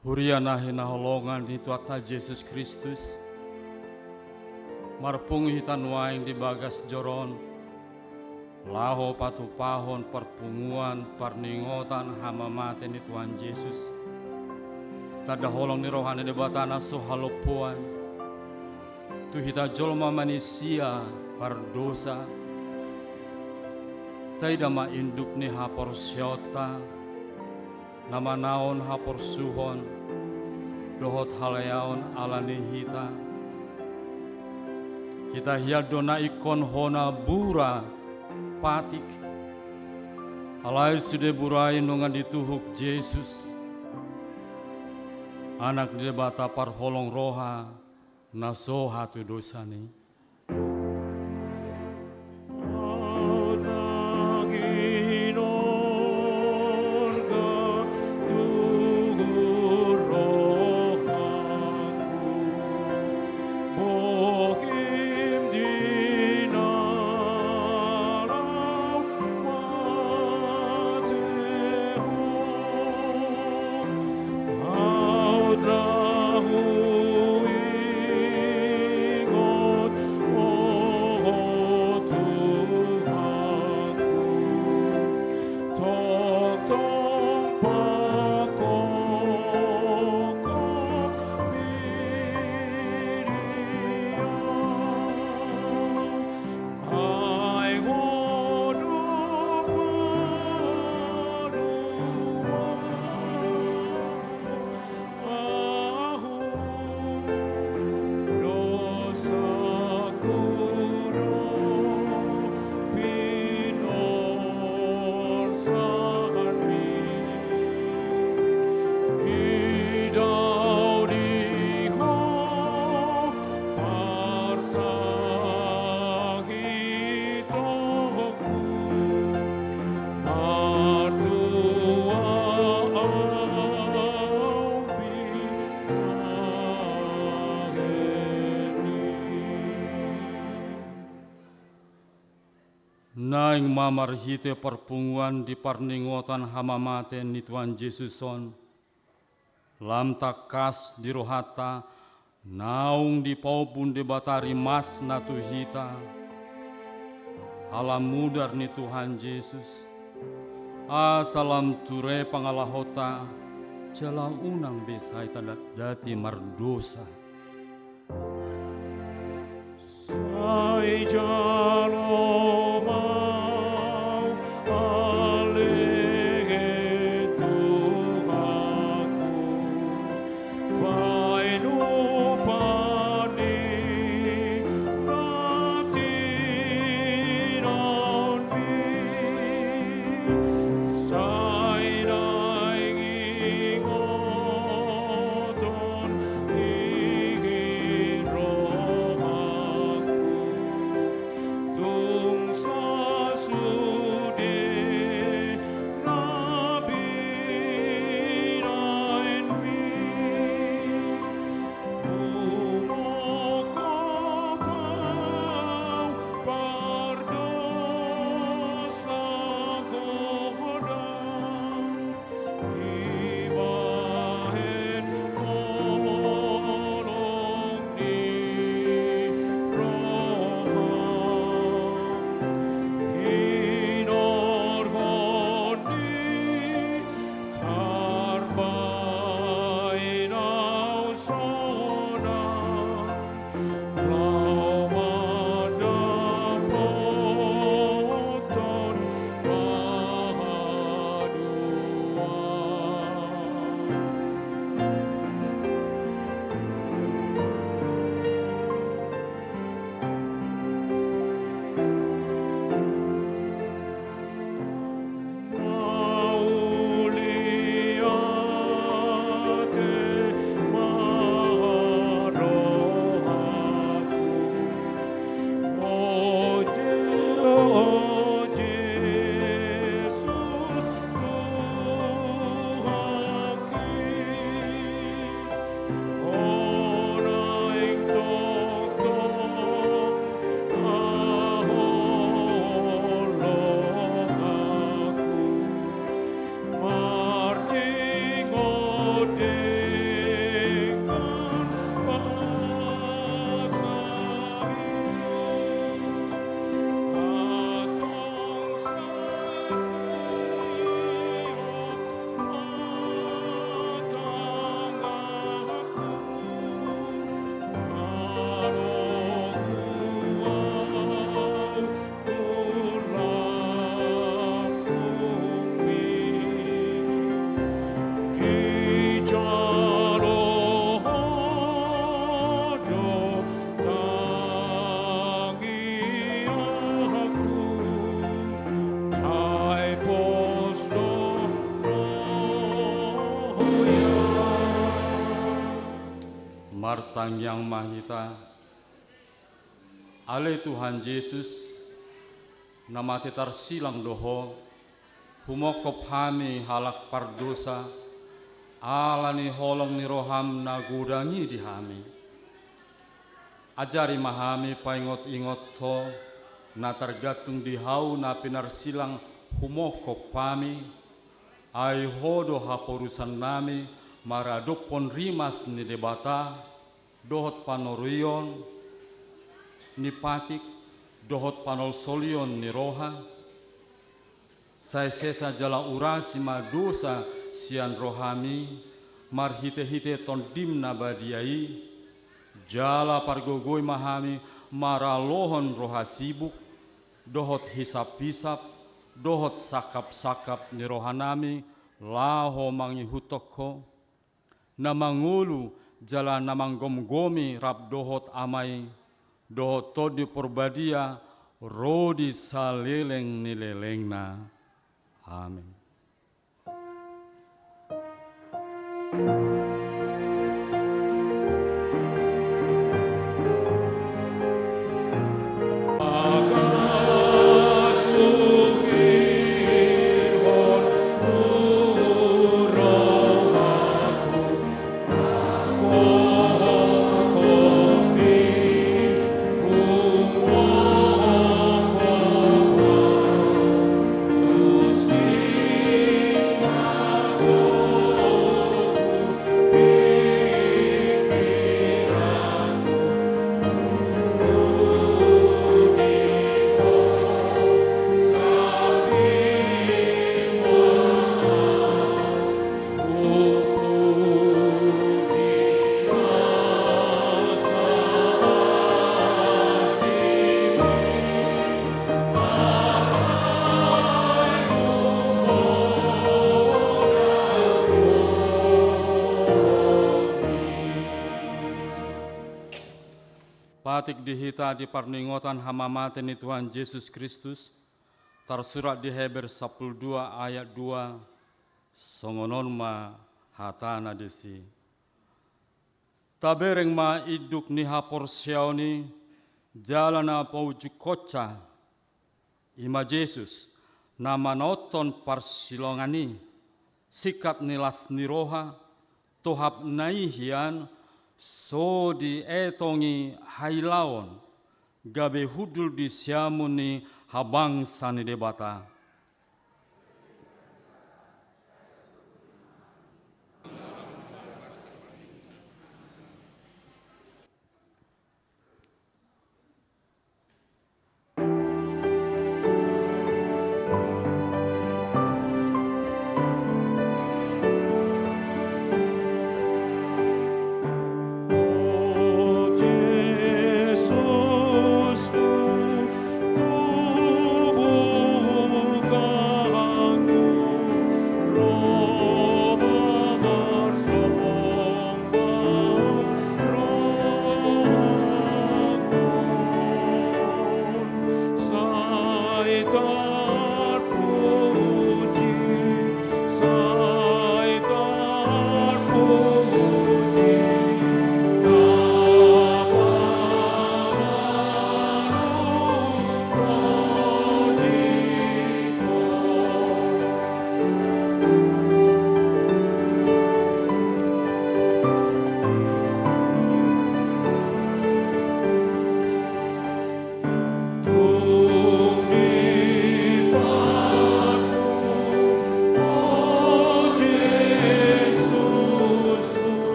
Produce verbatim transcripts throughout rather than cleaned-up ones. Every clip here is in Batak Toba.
Huria na hinaholongan ni Tuhanta Jesus Kristus, marpungu hita nuaeng di bagas joro on, laho patupahon parpunguan parningotan hamamate ni Tuhan Jesus. Tanda holong ni roha ni Debata na so halompoan, tu hita jolma manisia pardosa, taida ma induk ni haporseaonta, na manaon haporsuhon, dohot haleaon ala ni hita. Hita hian do na ingkon hona bura patik, alai sude bura i nunga dituhuk Jesus, Anak ni Debata parholong roha, na so hatudosan i. Naeng ma marhite parpunguan di parningotan hamamate ni Tuhan Jesus on, lam tangkas di rohanta naung dipaombun Debata rimasna tu hita, ala mudar ni Tuhan Jesus, asa lam ture pangalahonta, jala unang be sai tadatdati mardosa. Sai jalo ma ale Tuhanku, baen upah ni na tinaonmi, sai naeng ingoton ni rohangku. Martangiang ma hita. Ale Tuhan Jesus, na mate tarsilang do Ho, humongkop hami halak pardosa, ala ni holong ni roham na godang i di hami. Ajari ma hami paingot-ingot Ho, na targantung di Ho na pinarsilang humongkop hami, ai Ho do haporusannami maradophon rimas ni Debata, dohot panorion ni patik, dohot panolsolion ni roha. Sai sesa jala urasi ma dosa sian rohami, marhite-hite Tondim na badia i, jala pargogoi ma hami maralohon roha sibuk, dohot hisap-hisap, dohot sangkap-sangkap ni rohanami, laho mangihuthon Ho. Na mangolu jala na manggomgomi rap dohot Ama i, dohot Tondi Porbadia, ro di saleleng ni lelengna. Amen. Patik di hita di parningotan hamamate ni Tuhan Jesus Kristus, tarsurat di Heber sampulu dua ayat dua, songon on ma hatana disi. Tabereng ma induk ni haporseaon i, jala na paunjukkonsa, i ma Jesus, na manaothon parsilongan i, singkat ni las ni roha, tohapna i hian, so dietongi hailaon, gabe hundul di siamun ni habangsa ni Debata.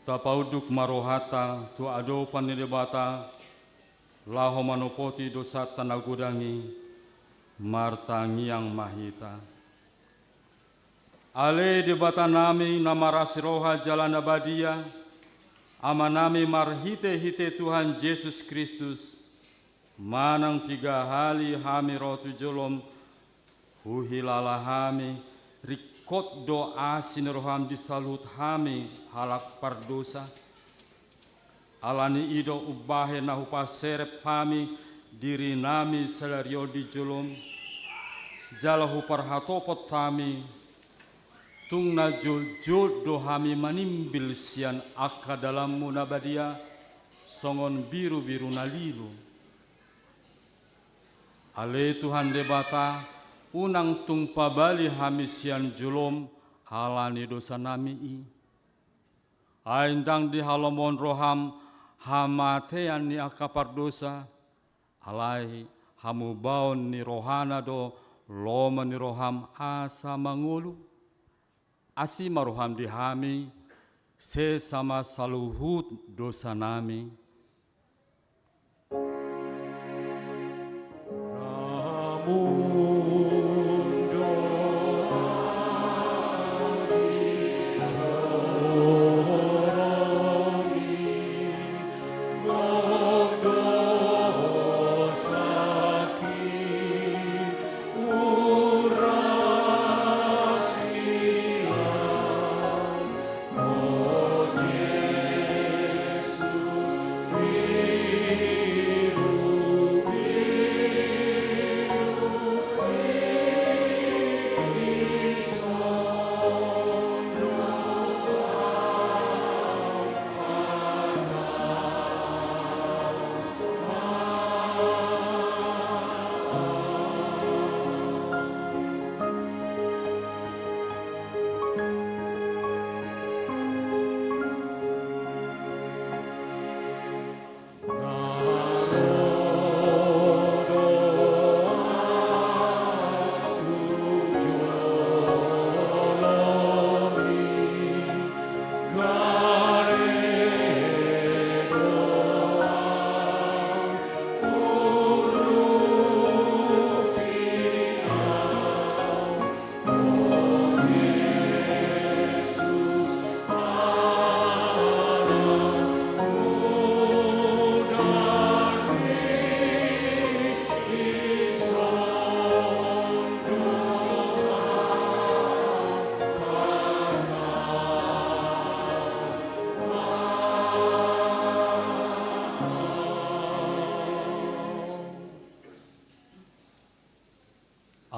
Tapaunduk ma rohanta tu adopan ni Debata, laho manopoti dosanta na godang i, martangiang ma hita. Ale Debatanami na marasi roha jala na badia, Amanami, marhitehite Tuhan Jesus Kristus, manang piga hali hami ro tu jolom, huhilala hami, ringkot do asi ni roham di saluhut hami halak pardosa. Ala ni i do umbahen na hupaserep hami dirinami sadari on di jolom, jala huparhatopot hami, tung na jotjot do hami manimbil sian angka dalanmu na badia, songon birubiru na lilu. Ale Tuhan Debata, unang tung pabali hami sian jolom ala ni dosanami i. Ai ndang dihalomohon roham hamatean ni angka pardosa, alai hamubaon ni rohana do lomo ni roham asa mangolu. Asi ma roham di hami, sesa ma saluhut dosanami.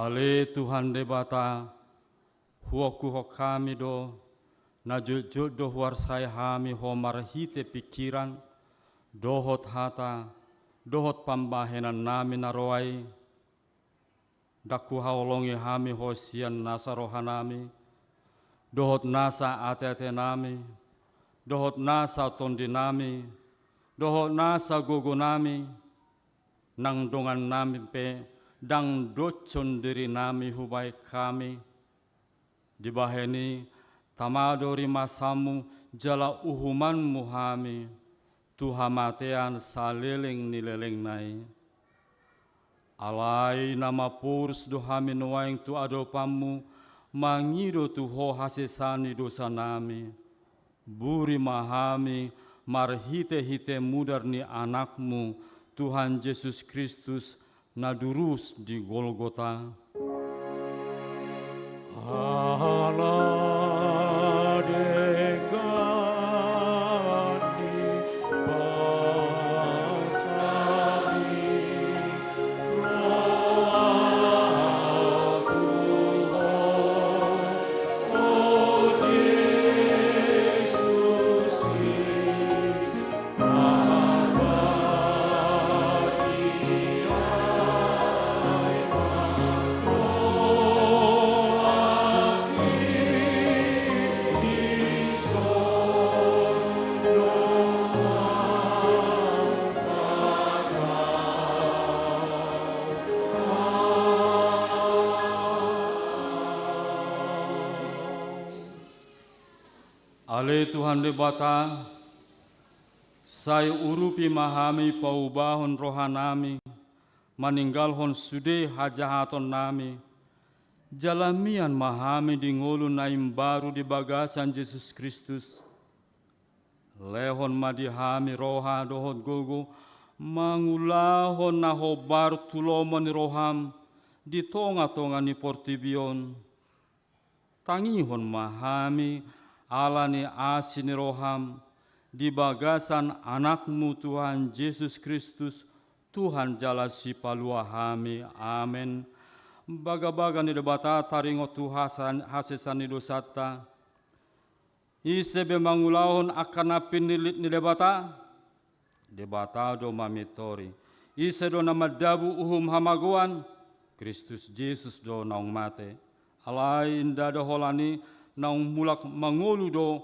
Ale Tuhan Debata, huongkuhon hami do, na jotjot do huarsai hami Ho marhite pingkiran, dohot hata, dohot pambahenannami na roa i. Ndang huhaholongi hami Ho sian nasa rohanami, dohot nasa ateatenami, dohot nasa tondinami, dohot nasa gogonami, nang dongannami pe ndang doshon dirinami hubahen hami. Dibahen i, tama do rimasamu jala uhumanmu hami tu hamatean saleleng ni lelengna i. Alai na maporus do hami nuaeng tu adopanmu, mangido tu Ho hasesaan ni dosanami. Buri ma hami marhitehite mudar ni Anakmu, Tuhan Jesus Kristus, na durus di Golgota. Ala denggan ni basami, rohangku o Jesus i. Ale Tuhan Debata, sai urupi ma hami paubahon rohanami, maninggalhon sude hajahatonnami, jala mian ma hami di ngolu na imbaru di bagasan Jesus Kristus. Lehon ma di hami roha dohot gogo, mangulahon na hombar tu lomo ni roham di tonga-tonga ni portibi on. Tangihon ma hami ala ni asi ni roham di bagasan Anakmu Tuhan Jesus Kristus, Tuhan jala Sipalua hami. Amen. Bagabaga ni Debata taringot tu hasan-, hasesaan ni dosanta. Ise be mangulahon angka na pinillit ni Debata? Debata do mamintori. Ise do na mandabu uhum hamagoan? Kristus Jesus do naung mate. Alai ndada holan i, naung mulak mangolu do,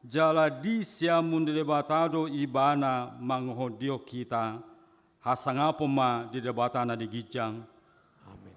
jala di siamun ni Debata do Ibana mangohon dihon hita. Hasangapon ma di Debata na di ginjang. Amen.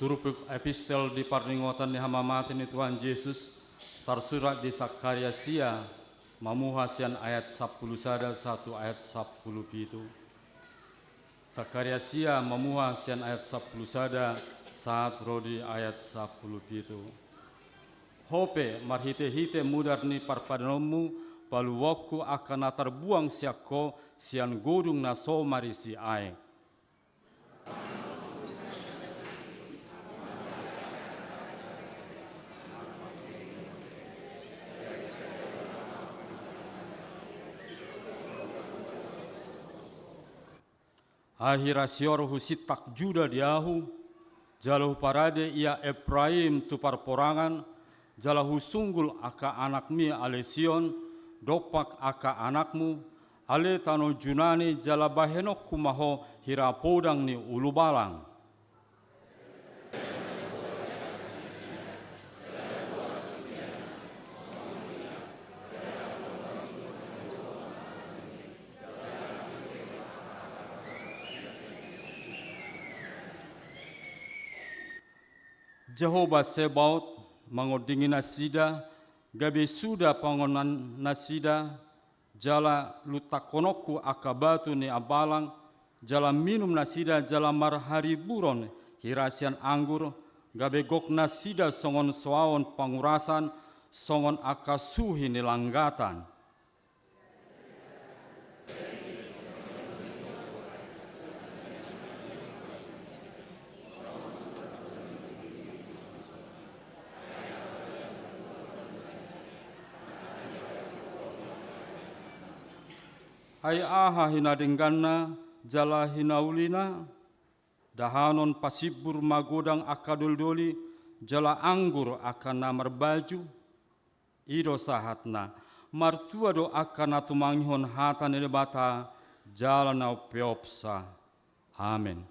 Turpuk epistel di parningotan ni hamamate ni Tuhan Jesus tarsurat di Sakaria sia, mamuha sian ayat sampulu sada sahat tu ayat sampulu pitu. Sakaria sia mamuha sian ayat sampulu sada sahat ro di ayat sampulu pitu. Ho pe, marhitehite mudar ni parpadanonmu, paluaonku angka na tarbuang sian ho sian godung na so marisi aek. Ai hira sior husintak Juda di ahu, jala huparade ia Epraim tu parporangan, jala husunggul angka anakmi ale Sion, dompak angka anakmu, ale tano Junani, jala bahenonku ma ho hira podang ni ulubalang. Jahowa Zebaot mangondingi nasida, gabe suda pangonannasida, jala luntangkononku angka batu ni ambalang, jala minum nasida jala marhariburon hira sian anggur, Gabe gok nasida songon soaon pangurasan, songon angka suhi ni langgatan. Ai aha hinadengganna jala hinaulina? Dahanon pasimbur ma godang angka doldoli, jala anggur angka na marbaju. I do sahatna, martua do angka na tumangihon hata ni Debata jala na umpeopsa. Amen.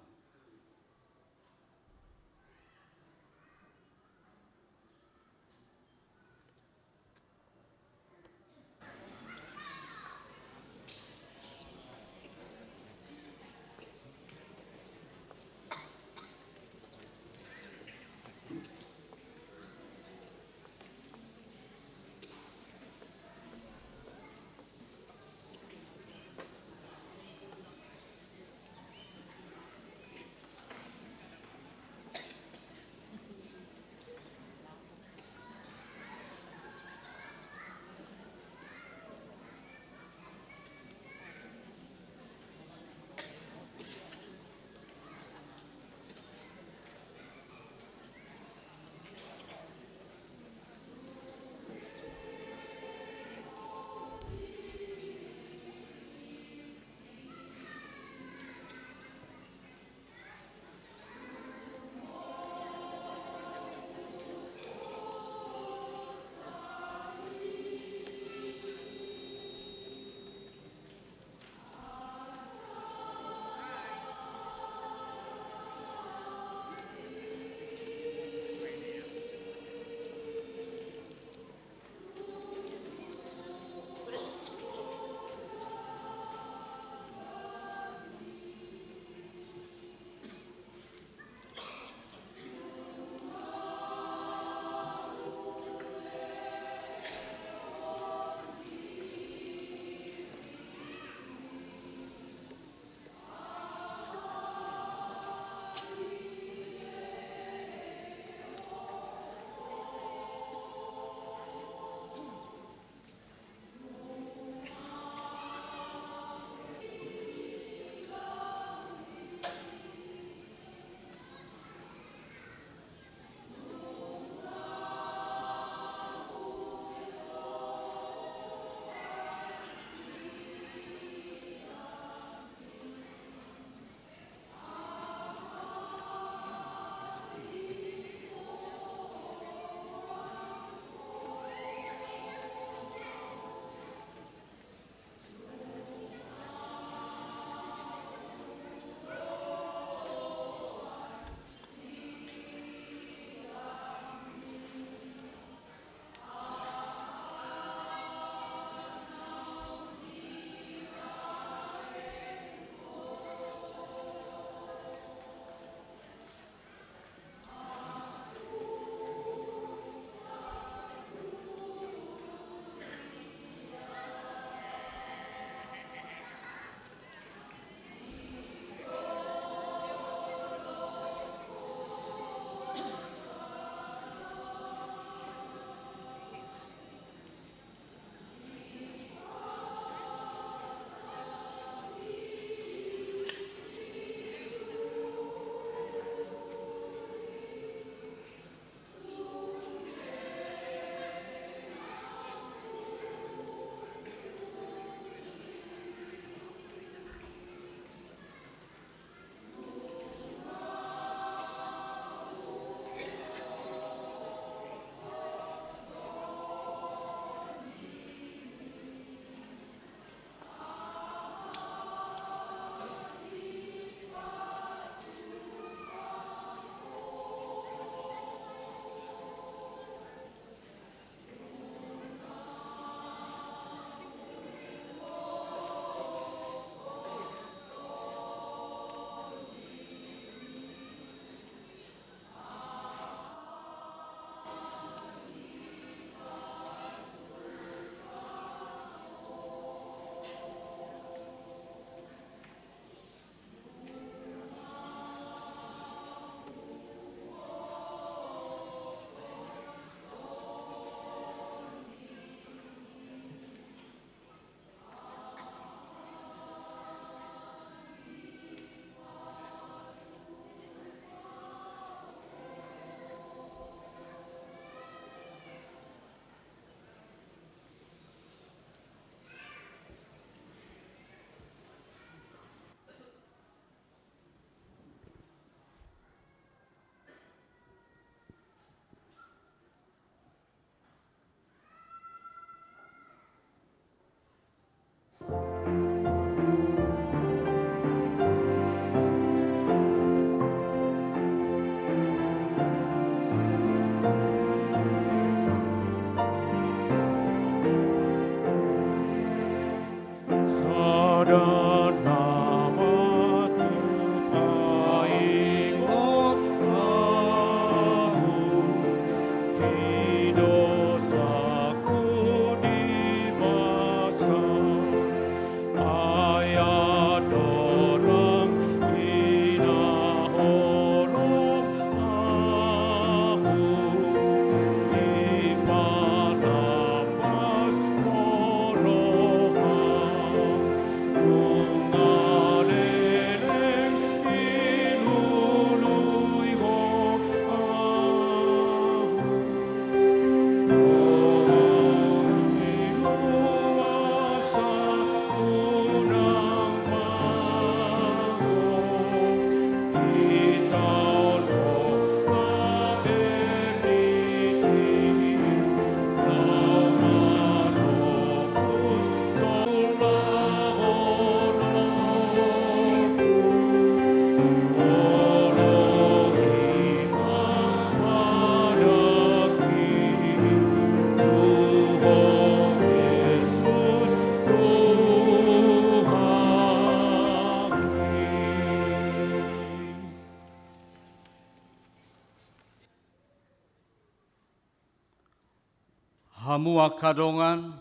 Hamu angka dongan,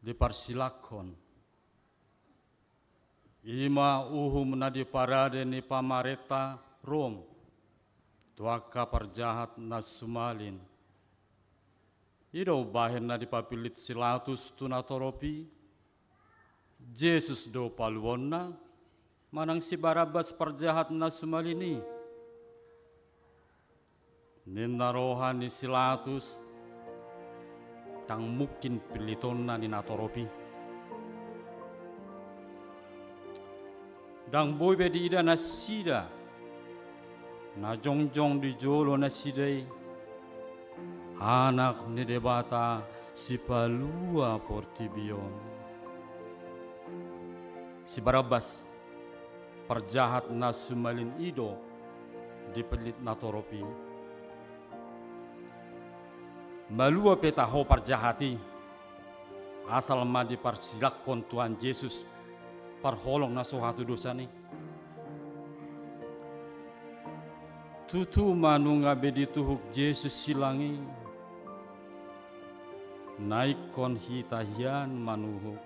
diparsilakhon. I ma uhum na diparade ni pamarenta Rom tu angka parjahat na sumalin. I do bahen na dipapillit si Latus tu natorop i. Jesus do paluaonna, manang si Barabbas parjahat na sumalin i? Ninna roha ni si Latus, ndang mungkin pillitonna ni natorop i. Ndang boi be diida nasida na jongjong di jolo nasida i, Anak ni Debata, Sipalua portibi on. Si Barabbas, parjahat na sumalin i do dipillit natorop i. Malua pe taho parjahat i, asal ma diparsilakhon Tuhan Jesus parholong na so hatudosan i. Tutu ma nunga be dituhuk Jesus silang i, na ingkon hita hian manuhuk.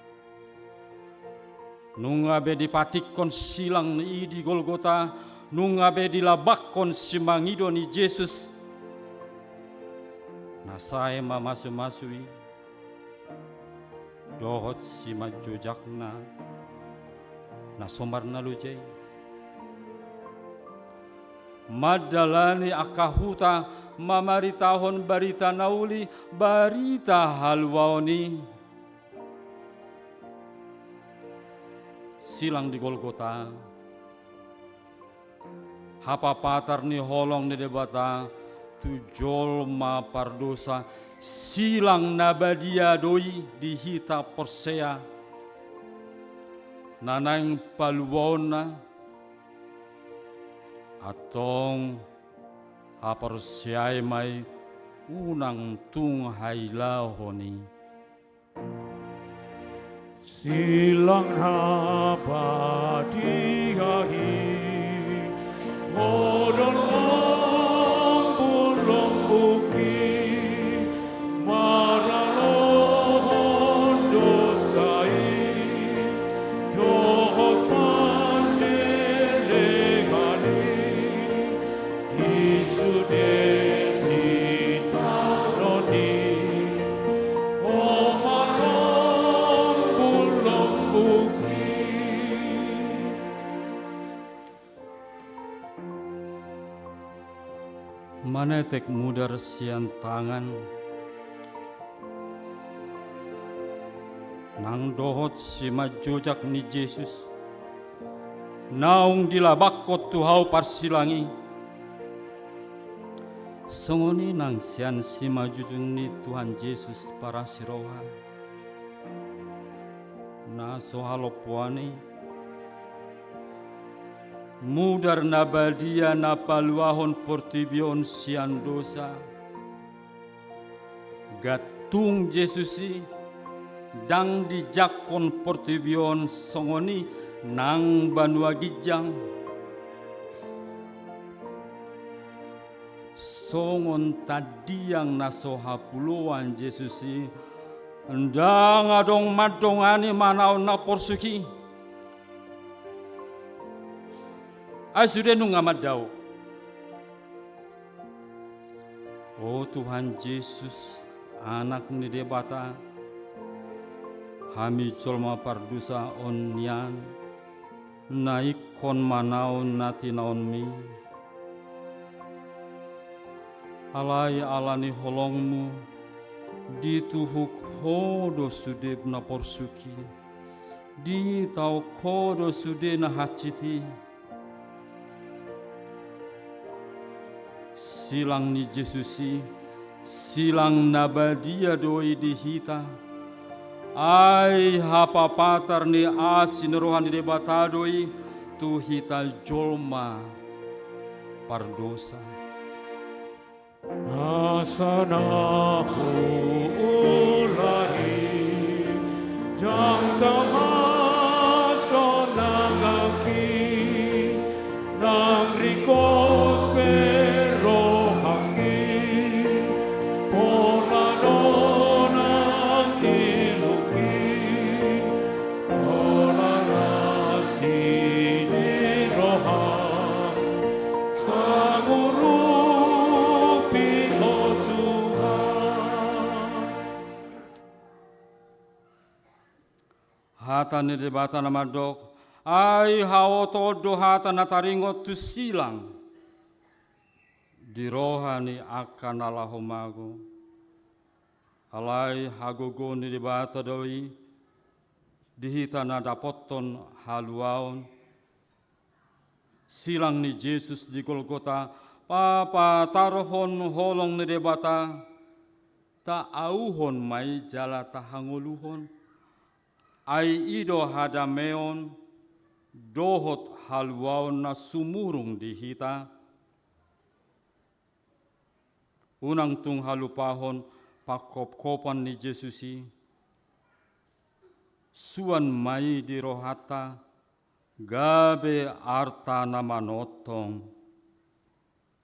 Nunga be dipatikkon silang i di Golgota, nunga be dilabakkon simangido ni Jesus na sae mamasumasu i, dohot simanjojakna na so marnaloja i. Mandalani angka huta mamaritahon barita na uli, barita haluaon i. Silang di Golgota, hapapatar ni holong ni Debata tu jolma pardosa, silang na badia do i di hita porsea, na naeng paluaonna. Antong haporseai ma i, unang tung hailahon i. Silang na badia i, modom lombulombu i, maralohon dosa i, dohot pandelengan i, di sude sitaonon i, o marlombulombu i. Manetek mudar sian tangan nang dohot simanjojak ni Jesus, naung dilabakkon tu hau parsilang i. Songon i nang sian simanjujung ni Tuhan Jesus parasi roha na so halompoan i, mudar na badia na paluahon portibi on sian dosa. Gantung Jesus i, ndang dijangkon portibi on songon i nang banua ginjang. Songon tandiang na so hapuloan Jesus i, ndang adong mandongani manaon na porsuk i. Ai sude nunga mandao. O Tuhan Jesus, Anak ni Debata, hami jolma pardosa on nian, na ingkon manaon na tinaonmi. Alai ala ni holongmu, dituhuk ho do sude na porsuk i, ditaok ho do sude na hansit i. Silang ni Jesus i, silang na badia do i di hita. Ai hapapatar ni asi ni roha ni Debata do i tu hita jolma pardosa. Nasa na huulahi, ndang tangkas sonangki, nang ringkot pe rohangki, pola Hata ni Debata na mandok, ai haotoon do hata na taringot tu silang di roha ni angka na laho mago. Alai hagogoon ni Debata do i di hita na dapothon haluaon. Silang ni Jesus di Golgota, papatarhon holong ni Debata, taauhon ma i jala tahangoluhon. Ai i do hadameon dohot haluaon na sumurung di hita. Unang tung halupahon panghophopon ni Jesus i. Suan ma i di rohanta, gabe arta na manongtong.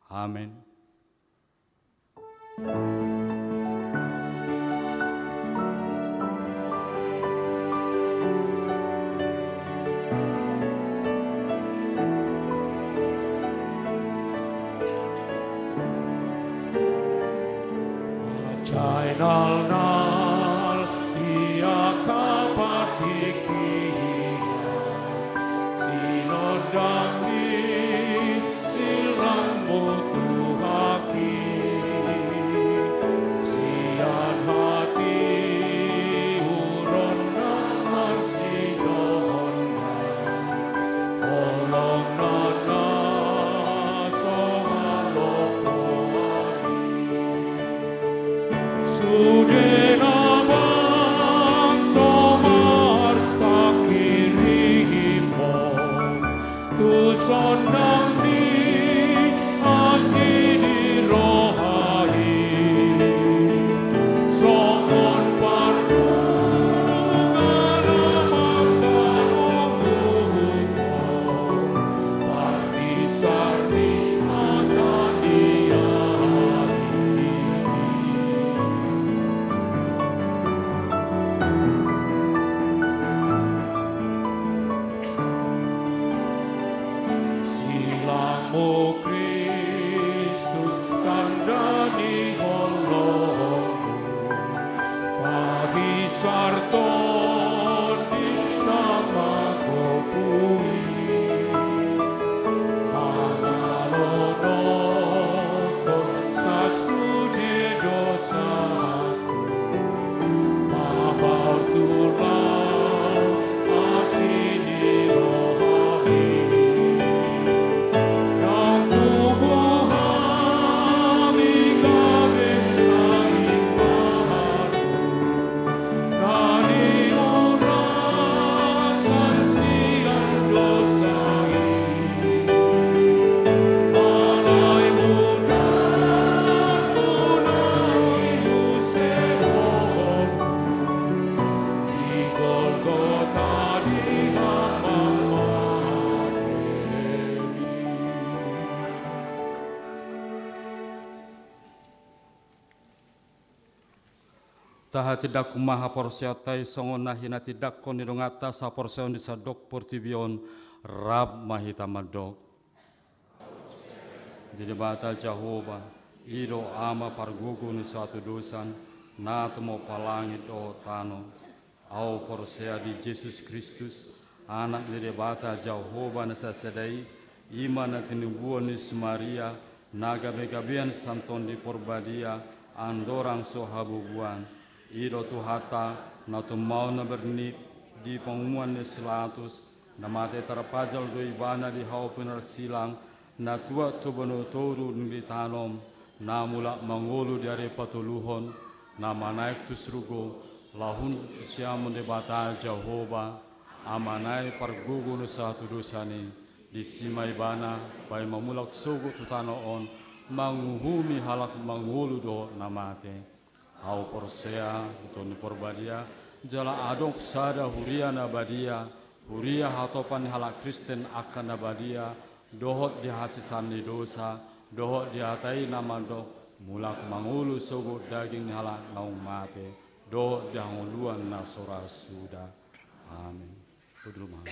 Amen. Sai nalnal di angka partingkian, sinondang ni silangmu Tuhanki, sian hatiuron na marsidohonan, holongna na so halomoan i. Sude na bangso marpanghirimon, tu sondang ni asi ni roha i, songon pardungana mangkaromuhon, parbinsar ni mata ni ari. Silangmu Kristus, tanda ni holongmu, pabinsar Tondi na manggohi, pangalonohon sasude dosa. Mapaurtulang asi ni roha i, nang tubu hami gabe naeng baru, na niurasan sian dosa i. Alai mudarmu na niusehon di Golgota di hamamate i. Tahatindanghon ma haporseaonta i songon na hinatindanghon ni donganta saporseaon di sandok portibi on. Rap ma hita mandok. Di Debata Jahowa, i do Ama pargogo ni sahatudosan, na tumompa langit dohot tano. Ahu porsea di Jesus Kristus, Anak ni Debata Jahowa na sasada i, i ma na tinubuan ni si Maria, na gabegabean sian Tondi Porbadia, andorang so habubuan. I do Tuhanta, na tumao na bernit di pangomuan ni si Pilatus, na mate tarpajal do Ibana di hau pinarsilang, na tuat tu banua toru dung ditanom, na mulak mangolu di ari patoluhon, na manaek tu surgo, laho hundul tu siamun Debata Jahowa, Amana i pargogo ni sahatudosan i. Disi ma Ibana paima mulak sogot tu tano on, manguhumi halak mangolu dohot na mate. Ahu porsea di Tondi Porbadia, jala adong sada huria na badia, huria hatopan ni halak Kristen angka na badia, dohot di hasesaan ni dosa, dohot di hata i na mandok, mulak mangolu sogot daging ni halak naung mate, dohot di hangoluan na so ra suda. Amen. Hundul ma.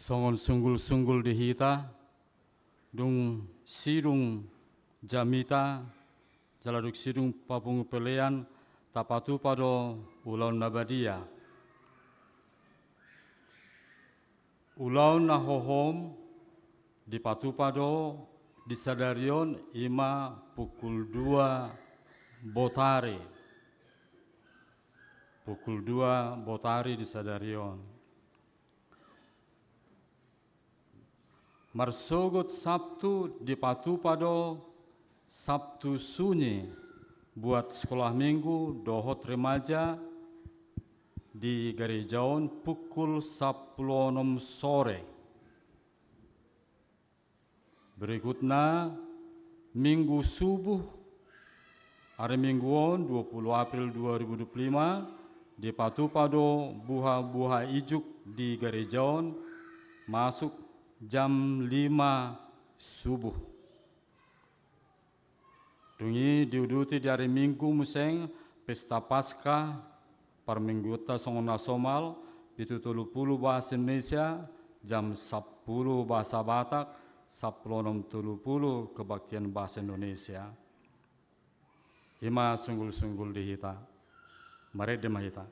Songon sunggul-sunggul di hita, dung sidung jamita, jala dung sidung papungu pelean, tapatupa do ulaon na badia. Ulaon na hohom dipatupa do di sadari on, i ma pukul dua botari. Pukul dua botari di sadari on. Marsogot Sabtu dipatupa do Sabtu sunyi buat sekolah minggu dohot remaja di gareja on pukul sampulu onom sore. Berikutna, Minggu subuh, ari Minggu on, dua puluh April dua ribu dua puluh lima, dipatupa do buha-buha ijuk di gareja on masuk jam lima subuh. Dung i diuduti di ari Minggu muse pesta Paskah, parmingguonta songon na somal, pitu tolu pulu bahasa Indonesia, jam sampulu bahasa Batak, sampulu onom tolu pulu kebaktian bahasa Indonesia. I ma sunggul-sunggul di hita. Marende ma hita.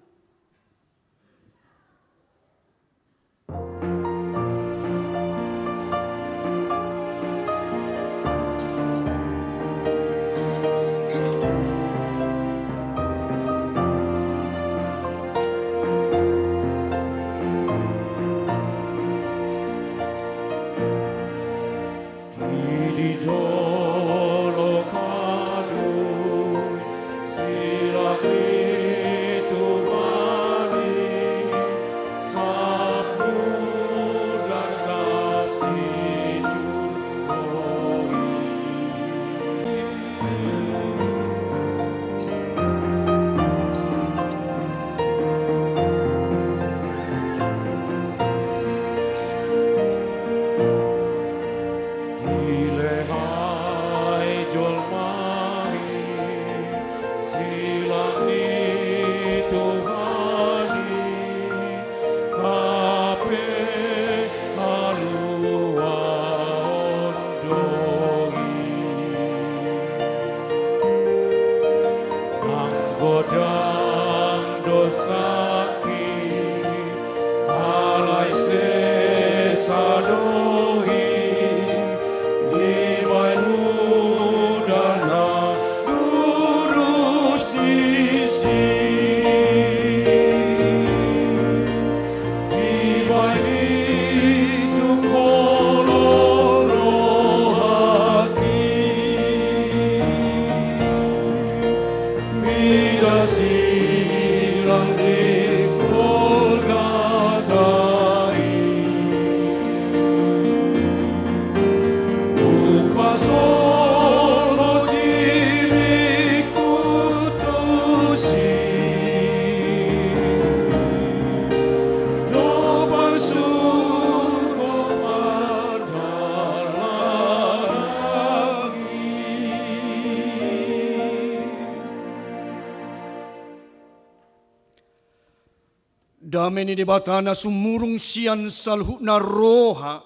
Dame ni Debata na sumurung sian saluhutna roha,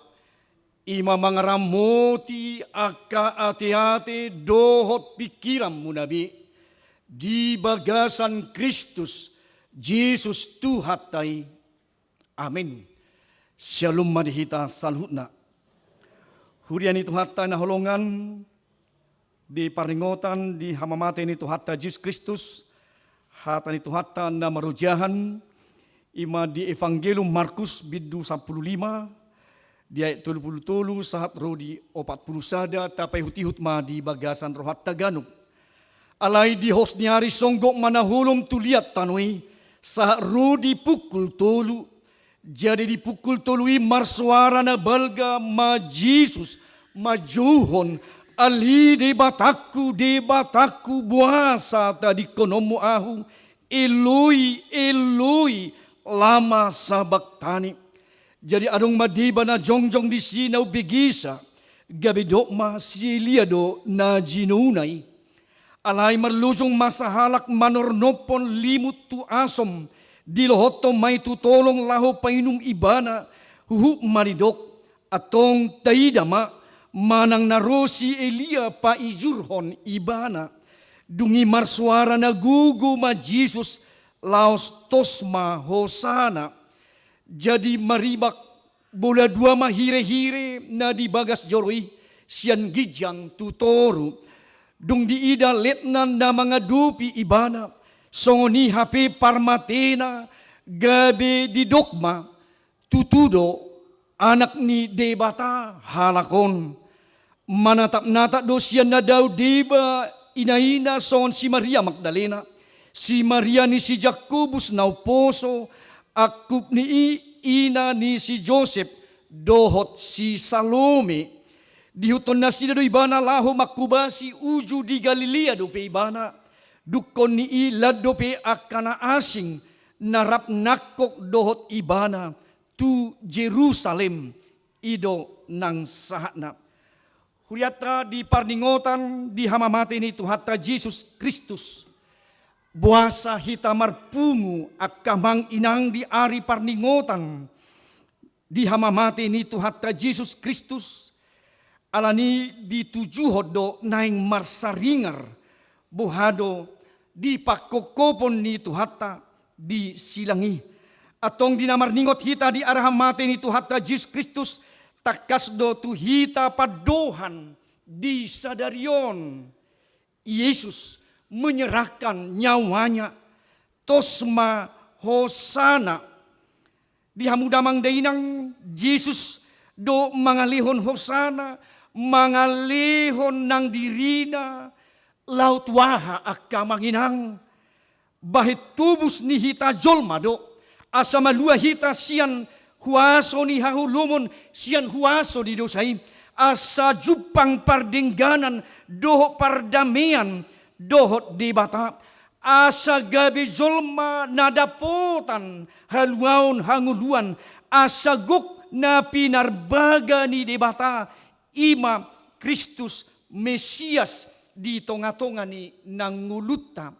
i ma mangaramoti angka ateate dohot pingkiranmuna be, di bagasan Kristus Jesus Tuhanta i. Amen. Syalom ma di hita saluhutna. Huria ni Tuhanta na hinaholongan, di parningotan di hamamate ni Tuhanta Jesus Kristus, hata ni Tuhanta na marojahan, i ma di Evangelium Markus bindu sampulu lima, di ayat tolu pulu tolu sahat ro di opat pulu sada, tapaihut-ihut ma di bagasan rohanta ganup. Alai di hos ni ari songgop ma na holom tu liat tano i, sahat ro di pukul tolu. Jadi di pukul tolu i marsoara na balga ma Jesus, manjouhon: Ale Debatangku, Debatangku, boasa tadingkononmu ahu? Eloi, Eloi, lama sabaktani? Jadi adong ma deba na jongjong disi na umbegesa, gabe didok ma si Elia do na jinouna i. Alai marlojong ma sahalak manornophon limut tu asom, dilohothon ma i tu tolong laho painum ibana, huhut ma didok: Antong taida ma, manang na ro si Elia paijurhon ibana. Dung i marsoara na gogo ma Jesus, laos tos ma hosana. Jadi maribak bola dua ma hirehire na di bagas joro i, sian ginjang tu toru. Dung diida letnan na mangadopi ibana, songon i hape parmatena, gabe didok ma: Tutu do, Anak ni Debata halak on. Manatap-natap do sian na dao deba ina-ina songon si Maria Magdalena, si Maria ni si Jakobus na umposo, angkup ni i ina ni si Josep, dohot si Salome. Diihuthon nasida do ibana laho manghobasi uju di Galilea dope ibana. Dungkon ni i lan dope angka na asing na rap nangkok dohot ibana tu Jerusalem. I do nang sahatna. Hurianta di parningotan di hamamate ni Tuhanta Jesus Kristus, boasa hita marpungu angka amang inang di ari parningotan di hamamate ni Tuhanta Jesus Kristus? Alani ditujuhon do naeng marsaringar boha do di pangkophopon ni Tuhanta di silang i. Antong di na marningot hita di ari hamamate ni Tuhanta Jesus Kristus, tangkas do tu hita pandohan di sadari on. Yesus menyerahkan nyawanya, tos ma hosana. Di hamu damang dainang, Jesus do mangalehon hosana, mangalehon nang dirina, laho tu aha angka amang inang? Bahen tobus ni hita jolma do, asa malua hita sian huaso ni haholomon, sian huaso ni dosa i, asa jumpang pardengganan dohot pardamean dohot Debata, asa gabe jolma na dapotan haluaon hangoluan, asa gok na pinarbaga ni Debata, i ma Kristus Mesias di tonga-tonga ni na ngolunta.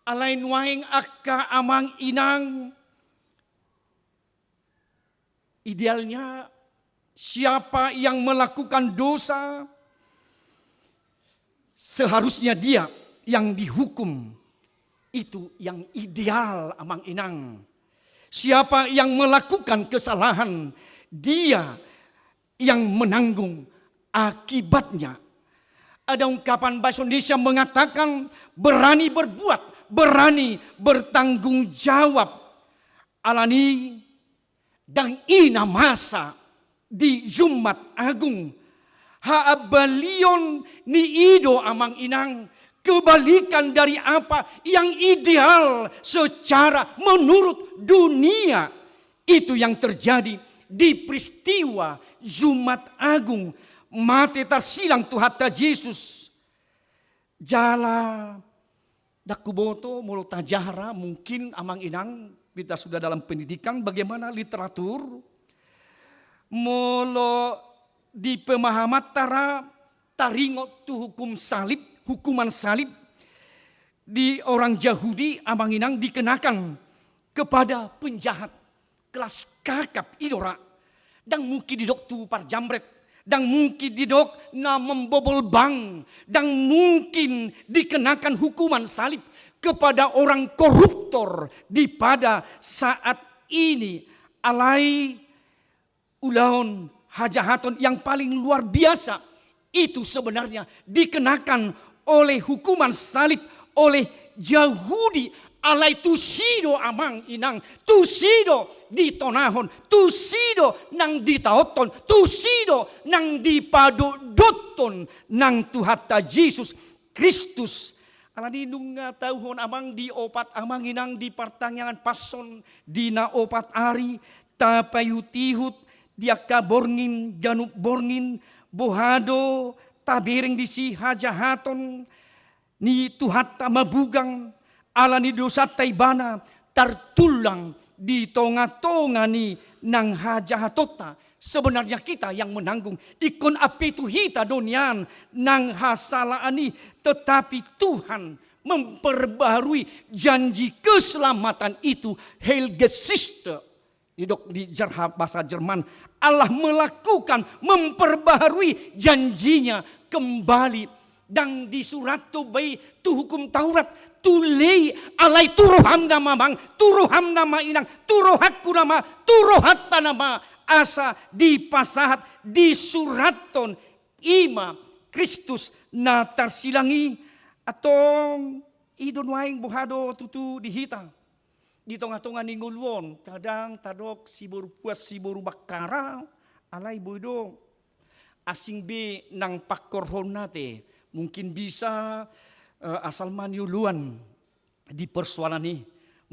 Alai nuaeng angka amang inang, idealnya siapa yang melakukan dosa, seharusnya dia yang dihukum. Itu yang ideal, amang inang. Siapa yang melakukan kesalahan, dia yang menanggung akibatnya. Ada ungkapan bahasa Indonesia mengatakan, berani berbuat, berani bertanggung jawab. Alani, ndang i na masa di Jumat Agung. Haambalion ni i do, amang inang, kebalikan dari apa yang ideal secara menurut dunia. Itu yang terjadi di peristiwa Jumat Agung. Mate tarsilang Tuhanta Jesus. Jala, ndang huboto, molo tajahara, mungkin amang inang, kita sudah dalam pendidikan, bagaimana literatur, molo di pemahamanta ra taringot tu hukum salib, hukuman salib, di orang Jahudi, amang inang, dikenakan kepada penjahat. kelas kakap i do ra. Ndang mungkin didok tu parjamret, ndang mungkin didok na membobol bank, ndang mungkin dikenakan hukuman salib kepada orang koruptor di pada saat ini. Alai ulaon hajahaton yang paling luar biasa itu sebenarnya dikenakan oleh hukuman salib oleh Jahudi. Alai tusi do amang inang, tusi do ditonahon, tusi do nang ditaothon, tusi do nang dipadokdokhon nang Tuhanta Jesus Kristus. Alani nunga tauhon amang di opat, amang inang, di partangiangan Passion di na opat ari, tapaihutihut di angka borngin, ganup borngin, boha do tabereng disi hajahaton ni Tuhanta mabugang, alani dosanta ibana tartullang di tongatonga ni nang hajahatonta. Sebenarnya kita yang menanggung, ingkon ampe tu hita do nian nang hasalaan i, tetapi Tuhan memperbaharui janji keselamatan itu, Heilgesechte. Didok di Jerha bahasa Jerman, Allah melakukan, memperbaharui janjinya kembali. Ndang disurathon be i tu Hukum Taurat, tu lei, alai tu roham nama amang, tu roham nama inang, tu rohangku nama, tu rohanta nama, asa dipasahat, disurathon, i ma Kristus na tarsilang i. Antong i do nuaeng boha do tutu di hita. Di tongatonga ni ngolu on, kadang tadok siboru Puas, siboru Bakkara, alai boi do asing be nang pangkorhonna ate, mungkin bisa, eh, asal ma nioloan di persoalan i,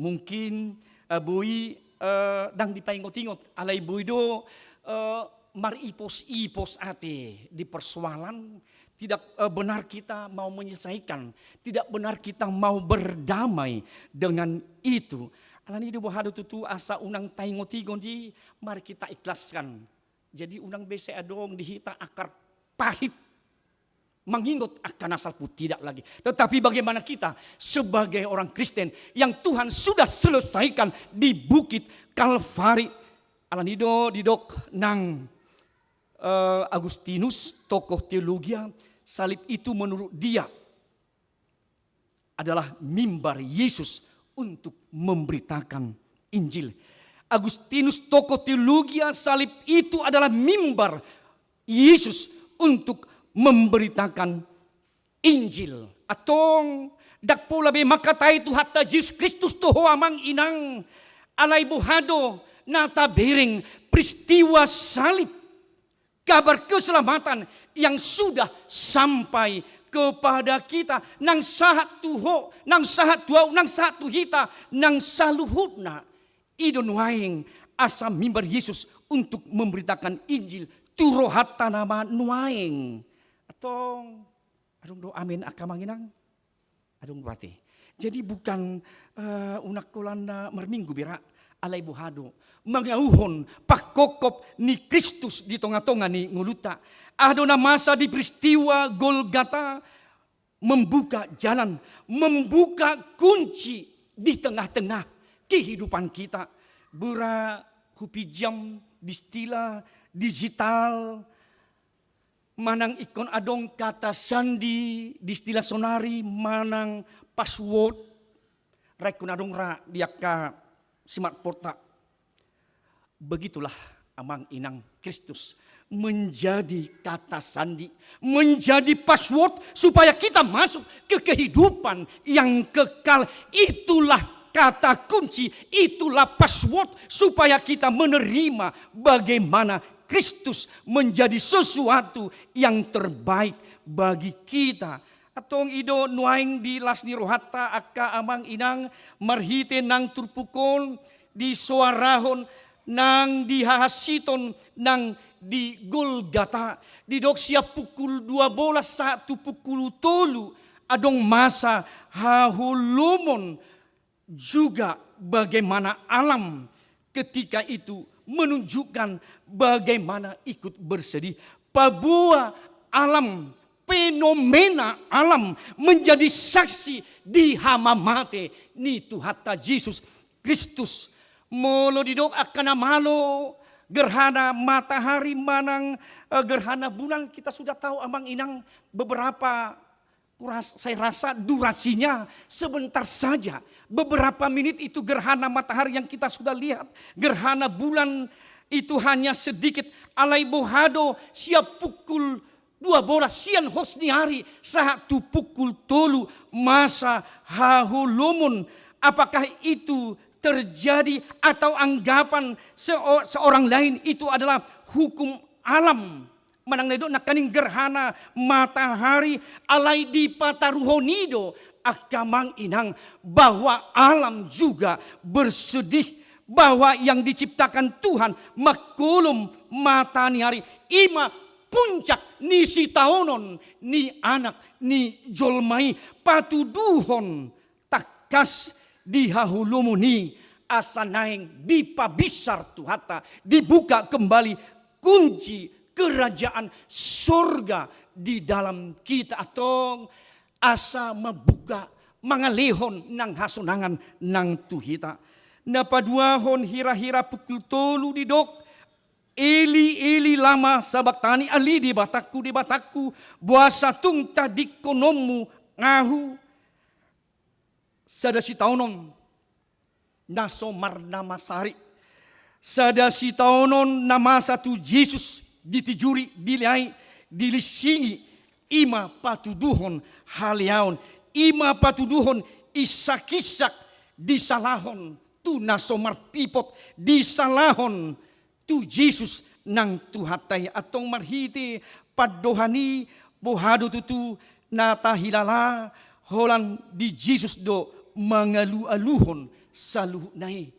mungkin, eh, boi, eh, ndang dipaingotingot, alai boi do, eh, mariposipos ate di persoalan, tidak, eh, benar kita mau menyelesaikan, tidak benar kita mau berdamai dengan itu. Alani i do boha do tutu asa unang taingotingot i, mari kita ikhlaskan. Jadi unang be sai adong di hita akar pahit mangingot angka na salpu, tidak lagi. Tetapi bagaimana kita sebagai orang Kristen yang Tuhan sudah selesaikan di Bukit Kalvari. Alani i do didok nang, eh, Agustinus, tokoh teologia, salib itu menurut dia adalah mimbar Yesus untuk memberitakan Injil. Agustinus, tokoh teologia, salib itu adalah mimbar Yesus untuk memberitakan Injil. Antong, ndang pola be mangkatai Tuhanta Jesus Kristus tu ho amang inang, alai boha do na tabereng peristiwa salib, kabar keselamatan yang sudah sampai kepada kita, nang sahat tu ho, nang sahat tu ahu, nang sahat tu hita, nang saluhutna. I do nuaeng asa mimbar Yesus untuk memberitakan Injil tu rohanta nama nuaeng. Antong, adong do amen angka amang inang? Adong do ate. Jadi bukan, eh, unang holan na marminggu be ra, alai boha do mangauhon pangkophop ni Kristus di tongatonga ni ngolunta. Aha do na masa di peristiwa Golgata, membuka jalan, membuka kunci di tengah-tengah kehidupan kita. Bura hupinjam di istilah digital, manang ingkon adong kata sandi di istilah sonari, manang password, ra ingkon adong ra di angka smartphone-ta. Begitulah amang inang, Kristus menjadi kata sandi, menjadi password supaya kita masuk ke kehidupan yang kekal. Itulah kata kunci, itulah password supaya kita menerima bagaimana Kristus menjadi sesuatu yang terbaik bagi kita. Antong i do nuaeng di las ni rohanta angka amang inang, marhite nang turpuk on disoarahon nang dihahansiton nang di Golgata. Didok sian pukul dua bolas sahat tu pukul tolu, adong masa haholomon juga bagaimana alam ketika itu menunjukkan bagaimana ikut bersedih. Paboa alam, fenomena alam menjadi saksi di hamamate ni Tuhanta Jesus Kristus. Molo didok angka na malo gerhana matahari manang, eh, gerhana bulan, kita sudah tahu, Amang Inang, beberapa, kuras-, saya rasa durasinya sebentar saja. Beberapa menit itu gerhana matahari yang kita sudah lihat, gerhana bulan itu hanya sedikit. Alai boha do sian pukul dua bolas sian hos ni ari sahat tu pukul tolu masa haholomon. Apakah itu terjadi atau anggapan seo-, seorang lain itu adalah hukum alam? Manang na didok nangkaning gerhana matahari, alai dipataruhon i do, angka Amang Inang, bahwa alam juga bersedih, bahwa yang diciptakan Tuhan, mangkolom mata ni ari, i ma puncak ni sitaonon ni Anak ni jolma i, patuduhon tangkas di haholomon i, asa naeng dipabinsar Tuhanta, dibuka kembali kunci kerajaan sorga di dalam kita, antong, asa mambuka, mangalehon nang hasonangan nang tu hita. Na paduahon, hira-hira pukul tolu didok, Eli, Eli, lama sabachthani, ale Debatangku, Debatangku, boasa tung tadingkononmu ahu? Sada sitaonon na so marnama sari. Sada sitaonon na masa tu Jesus, ditijuri, dileai, dilinsingi, i ma patuduhon haleaon, i ma patuduhon insak-insak, disalahon tu na so marpipot, disalahon tu Jesus nang Tuhanta i. Antong, marhite pandohan i, boha do tutu na tahilala? Holan di Jesus do mangalu-aluhon saluhutna i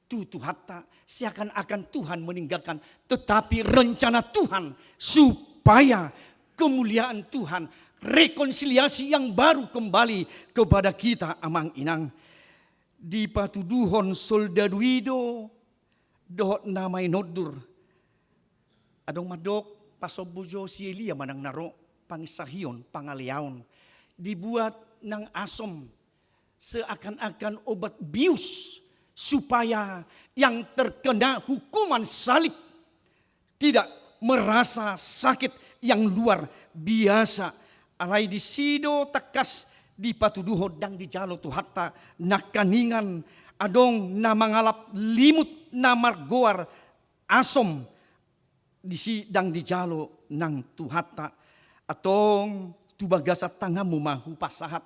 tu Tuhanta, seakan-akan Tuhan meninggalkan, tetapi rencana Tuhan supaya kemuliaan Tuhan, rekonsiliasi yang baru kembali kepada kita, Amang Inang. Dipatuduhon soldadu i do dohot na mainondur. Adong mandok, pasombu jo si Elia manang na ro, panginsahion, pangaleaon. Dibuat nang asom seakan-akan obat bius, supaya yang terkena hukuman salib tidak merasa sakit yang luar biasa. Alai disi do tangkas dipatuduhon, ndang dijalo Tuhanta nangkaningan adong na mangalap limut na margoar asom, disi ndang dijalo nang Tuhanta. Antong, tu bagasan tanganmu ma hupasahat.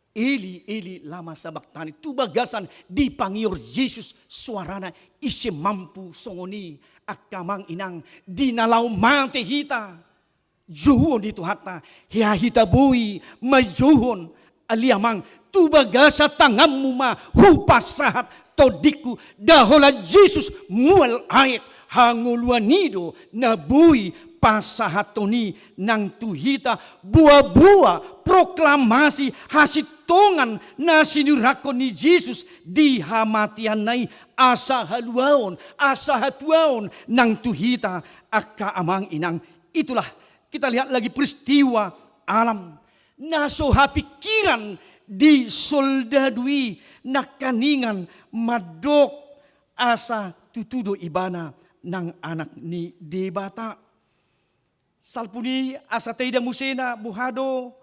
Eli, Eli, lama sabachthani. Tu bagasan dipangior Jesus soarana, ise mampu songon i, angka Amang Inang, di na laho mate hita, jouon di Tuhanta, hea hita boi manjouhon, ale Amang, tu bagasan tanganmu ma hupasahat tondingku. Nda holan Jesus mual aek, hangoluan i do na boi pasahaton i nang tu hita. Boa-boa proklamasi hasintongan na sinurakhon ni Jesus di hamateanna i, asa haluaon, asa hatuaon nang tu hita, angka Amang Inang. Itulah, kita lihat lagi peristiwa alam na so hapingkiran di soldadu i nangkaningan mandok asa tutu do ibana nang Anak ni Debata. Salpu ni i, asa taida muse na boha do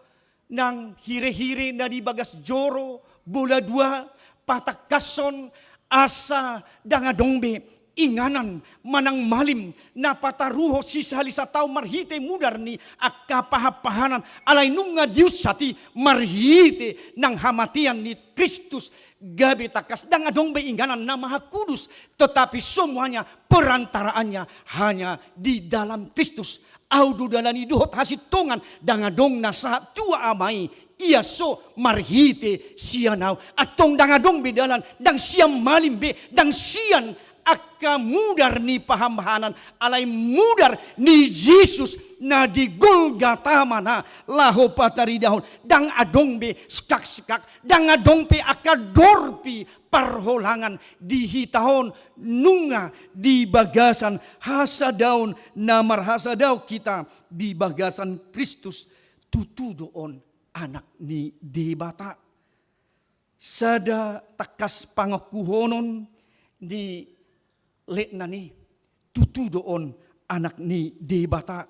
nang hirehire na di bagas joro, bola dua, patangkashon, asa ndang adong be inganan manang malim na pataruhon sisahali sataon marhite mudar ni angka pahan-pahanan, alai nunga diunsat i marhite nang hamatean ni Kristus, gabe tangkas, ndang adong be inganan na maha kudus, tetapi semuanya perantaraannya hanya di dalam Kristus. Ahu do dalan i dohot hasintongan, ndang adong na sahat tu Ama i, ia so marhite sian ahu. Antong, ndang adong be dalan, ndang sian malim be, ndang sian angka mudar ni pahan-pahanan, alai mudar ni Jesus na di Golgata ma na laho pataridahon. Ndang adong be skak-skak, ndang adong pe angka dorpi parholangan di hita on, nunga di bagasan hasadaon na marhasadao hita di bagasan Kristus, tutu do on Anak ni Debata. Sada tangkas pangokuhonon ni letnan i, tutu do on anak ni Debata.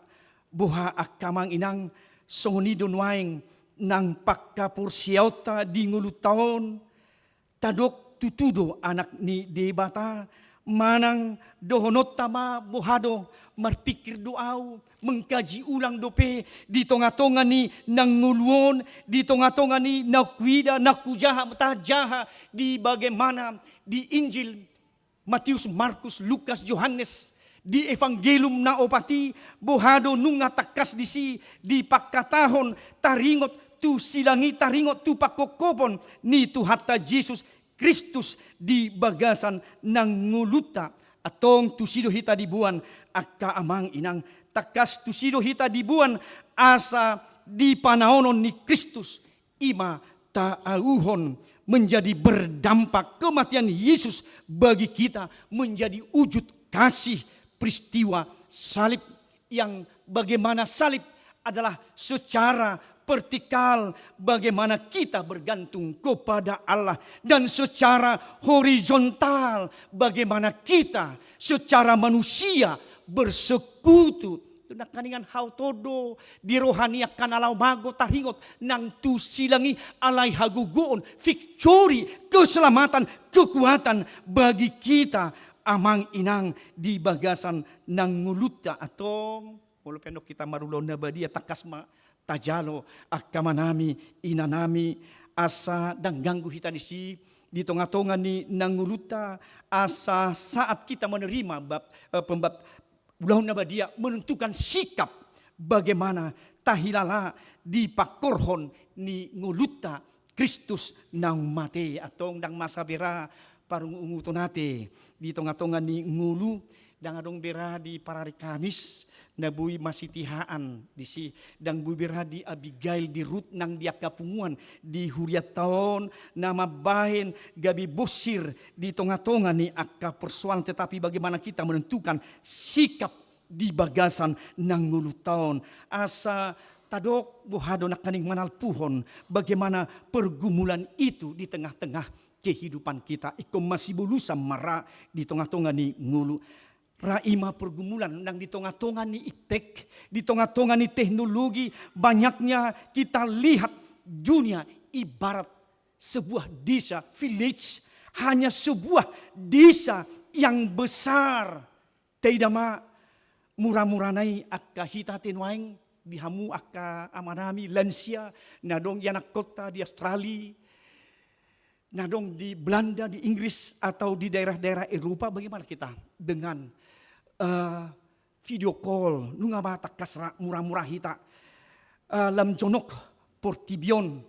Boha angka amang inang, songon i do nuaeng nang pangkaporseaonta di ngolunta on, tadok tutu do anak ni Debata, manang dohononta ma boha do, marpingkir do au, mengkaji ulang dope di tongatonga ni nang ngolu on, di tongatonga ni na huida, na hujaha, tajaha di bagaimana di Injil Matius, Markus, Lukas, Johannes, di Evangelium na opat i, boha do nunga tangkas disi dipangkatahon taringot tu silang i, taringot tu pangkophopon ni Tuhanta Jesus Kristus di bagasan nang ngolunta. Antong tusi do hita diboan angka amang inang, tangkas tusi do hita diboan asa di panaonon ni Kristus, i ma taauhon menjadi berdampak kematian Yesus bagi kita menjadi wujud kasih peristiwa salib, yang bagaimana salib adalah secara vertikal bagaimana kita bergantung kepada Allah, dan secara horizontal bagaimana kita secara manusia bersekutu. Nangkaningan hau todo di roha ni angka na laho mago taringot nang tu silang i, alai hagogoon, victory, keselamatan, kekuatan bagi kita amang inang di bagasan nang ngolunta. Antong molo pe adong hita marulaon na badia, tangkas ma tajalo angka amanami, inanami, asa ndang ganggu hita disi di tongatonga ni nang ngolunta, asa saat kita menerima bab, eh, pembab-, ulaon na badia menentukan sikap bagaimana tahilala di pangkorhon ni ngolunta Kristus naung mate. Antong ndang masa bera parungutungunate di tongatonga ni ngolu, ndang adong bera di parari Kamis na boi masitihaan disi, ndang boi bera di Abigail, di Rut nang di angka punguan di hurianta on na mambahen gabe bonsir di tongatonga ni angka persoalan, tetapi bagaimana kita menentukan sikap di bagasan nang ngolunta on. Asa tadok boha do nangkaning manalpuhon bagaimana pergumulan itu di tengah-tengah kehidupan kita. Ingkon masibolusan ma ra di tongatonga ni ngolu. Ra i ma pergumulan nang di tongatonga ni iptek, di tongatonga ni teknologi, banyaknya kita lihat dunia ibarat sebuah desa, village, hanya sebuah desa yang besar. Taida ma muramurana i angka hita ate nuaeng, di hamu angka amanami lansia na adong di anakkonta di Australia, na adong di Belanda, di Inggris, atau di daerah-daerah Eropa, bagaimana kita dengan, eh, video call, nunga ma tangkas ra muramura hita, eh, lam jonok portibi on,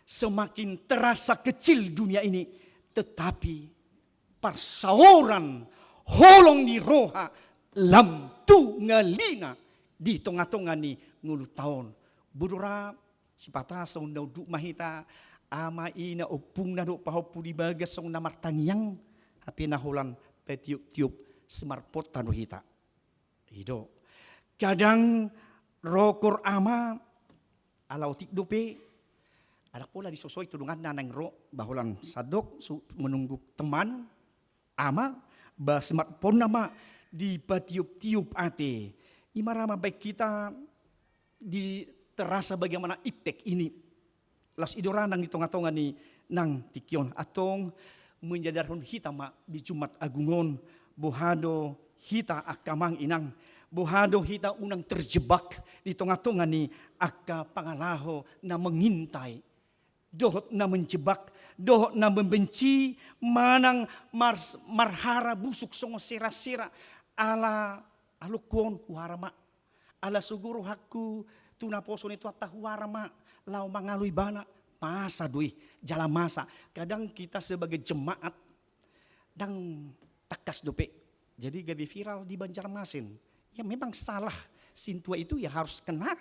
semakin terasa kecil dunia ini, tetapi parsaoran holong ni roha lam tu ngalina di tongatonga ni ngolunta on. Bodo ra sipata songon na unduk ma hita, ama ina ompungna dohot pahompu di bagas songon na martangiang, hape na holan patiuptiup smartphone-ta do hita. I do. Kadang rokor ama, ala otik dope, ala pola disosoi tu donganna naeng ro, ba holan sandok su-, menunggu teman, ama, ba smartphone-na ma dipatiuptiup ate. I ma ra mambahen hita di terasa bagaimana iptek ini. Laos i do ra nang di tongatonga ni nang tingki on. Antong menyadarhon hita ma di Jumat Agung on, boha do hita angka amang inang, boha do hita unang terjebak di tongatonga ni angka pangalaho na mengintai dohot na menjebak, dohot na membenci, manang mars-, marhara busuk songon serasera, ala alongku on huhara ma. Ala sogo rohangku tu naposo ni Tuhanta, huhara ma laho mangalo ibana. Masa do i, jala masa. Kadang kita sebagai jemaat ndang tangkas dope. Jadi gabe viral di Banjarmasin. Ya memang salah sintua itu ya harus kena.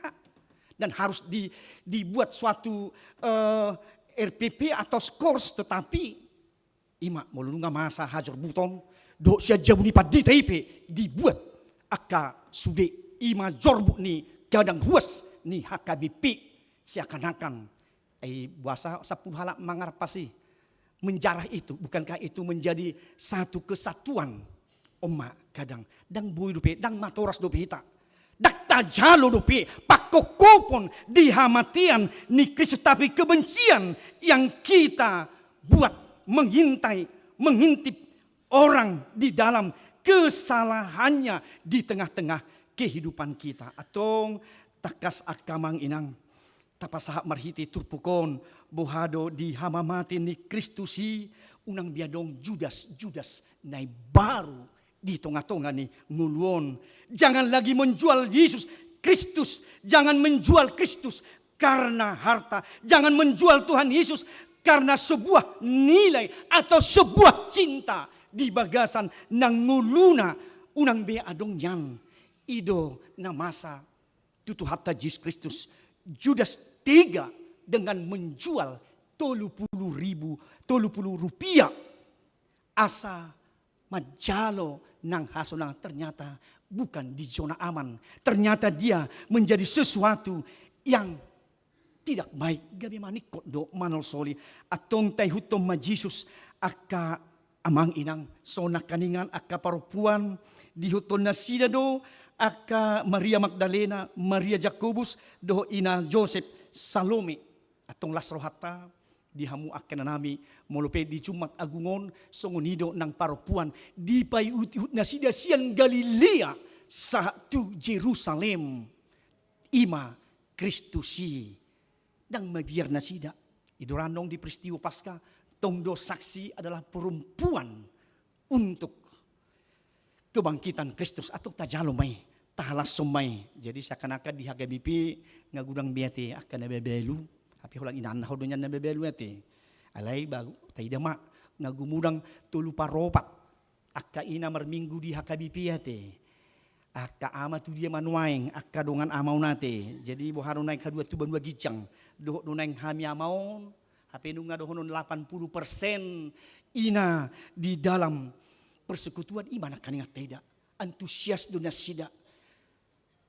Dan harus di-, dibuat suatu, eh, R P P atau skors, tetapi i ma molo nunga masa hajorbuton, dohot sian jabu ni pandita i pe dibuat angka sude, i ma jorbut ni gadang ruas ni H K B P, seakan-akan, ai boasa sampulu halak mangarpasi. menjarah itu, bukankah itu menjadi satu kesatuan? Oma, kadang ndang boi dope, ndang matoras dope hita. Ndang tajalo dope pangkophopon di hamatean ni Kristus, tapi kebencian yang kita buat mengintai, mengintip orang di dalam kesalahannya di tengah-tengah kehidupan kita. Antong tangkas angka amang inang, tapasahat marhite turpuk on, boha do di hamamate ni Kristus i, unang be adong Judas, Judas na imbaru di tonga-tonga ni ngolu on. Jangan lagi menjual Yesus Kristus, jangan menjual Kristus karena harta, jangan menjual Tuhan Yesus karena sebuah nilai atau sebuah cinta di bagasan na ngoluna, unang be adong nian. I do na masa tu Tuhanta Jesus Kristus. Judas tega dengan menjual tolu pulu ribu, tolu pulu rupiah, asa manjalo nang hasonangan, ternyata bukan di zona aman. Ternyata dia menjadi sesuatu yang tidak baik. Gabe maningkot do manolsoli. Antong taihuthon ma Jesus angka amang inang, songon nangkaningan angka parompuan, diihuthon nasida do angka Maria Magdalena, Maria Jakobus, dohot ina Josep, Salome. Antong las rohanta di hamu angka inanami, molo pe di Jumat Agung on, songon i do nang parompuan, dipaihut-ihut nasida sian Galilea sahat tu Jerusalem. I ma Kristus i. Ndang mabiar nasida. I do ra nang di peristiwa Paskah, tong do saksi adalah perempuan untuk kebangkitan Kristus. Antong tajalo ma i, tahalashon ma i. Jadi seakan-akan di H K B P nga godang be ate angka na mabalu, hape holan inanna ho do nian na mabalu ate. Alai baru taida ma, nga gumodang tolu paropat angka ina marminggu di H K B P ate. Angka ama tu dia ma nuaeng, angka dongan ama on ate. Jadi boha do naeng haduan tu banua ginjang, dohot do naeng hami ama on, hape nunga dohonon delapan puluh persen ina di dalam persekutuan. I ma nangkaningan taida, antusias do nasida.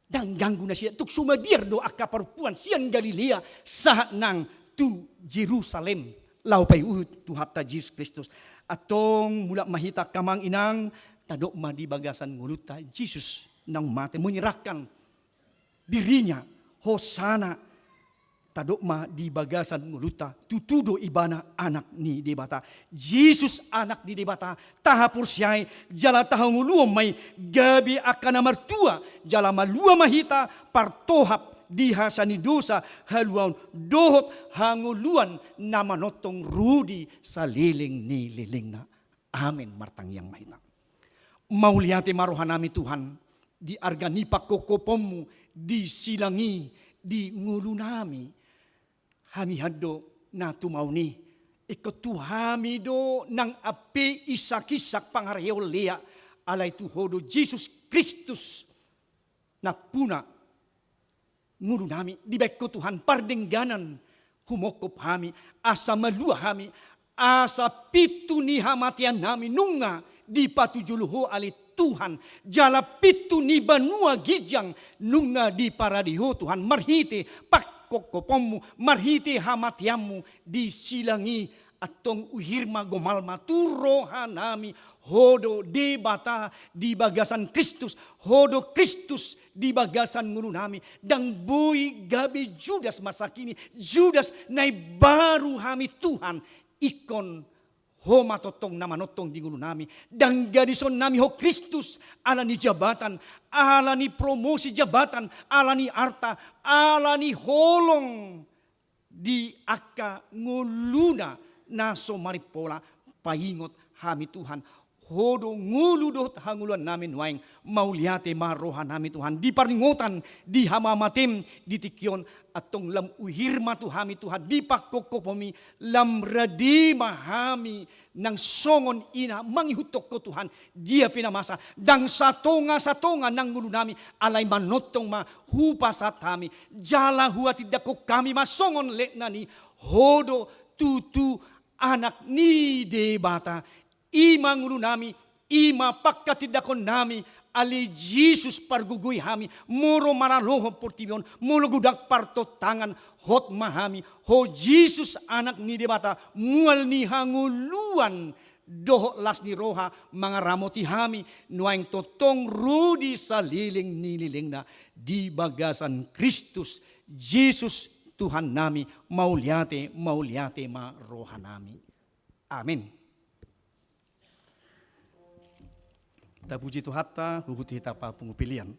Ndang ganggu nasida, tung so mabiar do angka parompuan sian Galilea sahat nang tu Jerusalem laho paihut Tuhanta Jesus Kristus. Antong mulak ma hita angka amang inang, tadok ma di bagasan ngolunta Jesus naung mate, menyerahkan dirinya, hosana, tadok ma di bagasan ngolunta, tutu do ibana Anak ni Debata. Jesus Anak ni Debata, tahaporseai jala tahangoluhon ma i, gabe angka na martua jala malua ma hita partohap di hasanidosa haluaon dohot hangoluan na manongtong ro di saleleng ni lelengna. Amen. Martangiang ma hita. Mauliate ma rohanami Tuhan, di arga ni pangkophopon-Mu di silang i di ngolunami. Hami hando na tumaon i, ingkon tu hami do nang ampe isak-isak pangarehon lea, alai tu Ho do Jesus Kristus nampuna ngolunami. Dibahen Ho Tuhan pardengganan humongkop hami, asa malua hami, asa pintu ni hamateannami nunga dipatujolo Ho ale Tuhan, jala pintu ni banua ginjang nunga diparade Ho Tuhan, marhite pangkophopon-Mu, marhite hamatean-Mu di silang i. Antong uhir ma, gomal ma tu rohanami, Ho do Debata di bagasan Kristus, Ho do Kristus di bagasan ngolunami. Ndang boi gabe Judas masa kini, Judas na imbaru hami Tuhan, ingkon Ho ma tongtong na manongtong di ngolunami. Ndang gadisonnami Ho Kristus ala ni jabatan, ala ni promosi jabatan, ala ni arta, ala ni holong di angka ngoluna na so marimpola. Paingot hami Tuhan, Ho do ngolu dohot hangoluannami nuaeng. Mauliate ma rohanami Tuhan, di parningotan di hamamatem di tingki on, antong lam uhir ma tu hami Tuhan di pangkophopon-Mi, lam rade ma hami nang songon ina mangihuthon Ho Tuhan, dia pe na masa, ndang satonga-satonga nang ngolunami, alai manongtong ma hupasahat hami, jala huhatindangkon hami ma songon letnan i, Ho do tutu Anak ni Debata. I ma ngolunami, I ma pangkatindangkon nami, ale Jesus pargogoi hami, molo maralohon portibi on, molo godang partontangan, hot ma hami, ho Jesus Anak ni Debata, mual ni hangoluan, dohot las ni roha, mangaramoti hami, nuaeng tongtong ro di saleleng ni lelengna, di bagasan Kristus Jesus Tuhan nami, mauliate, mauliate ma roha nami. Amen. Tapuji Tuhanta, huhut hita papungu pelean.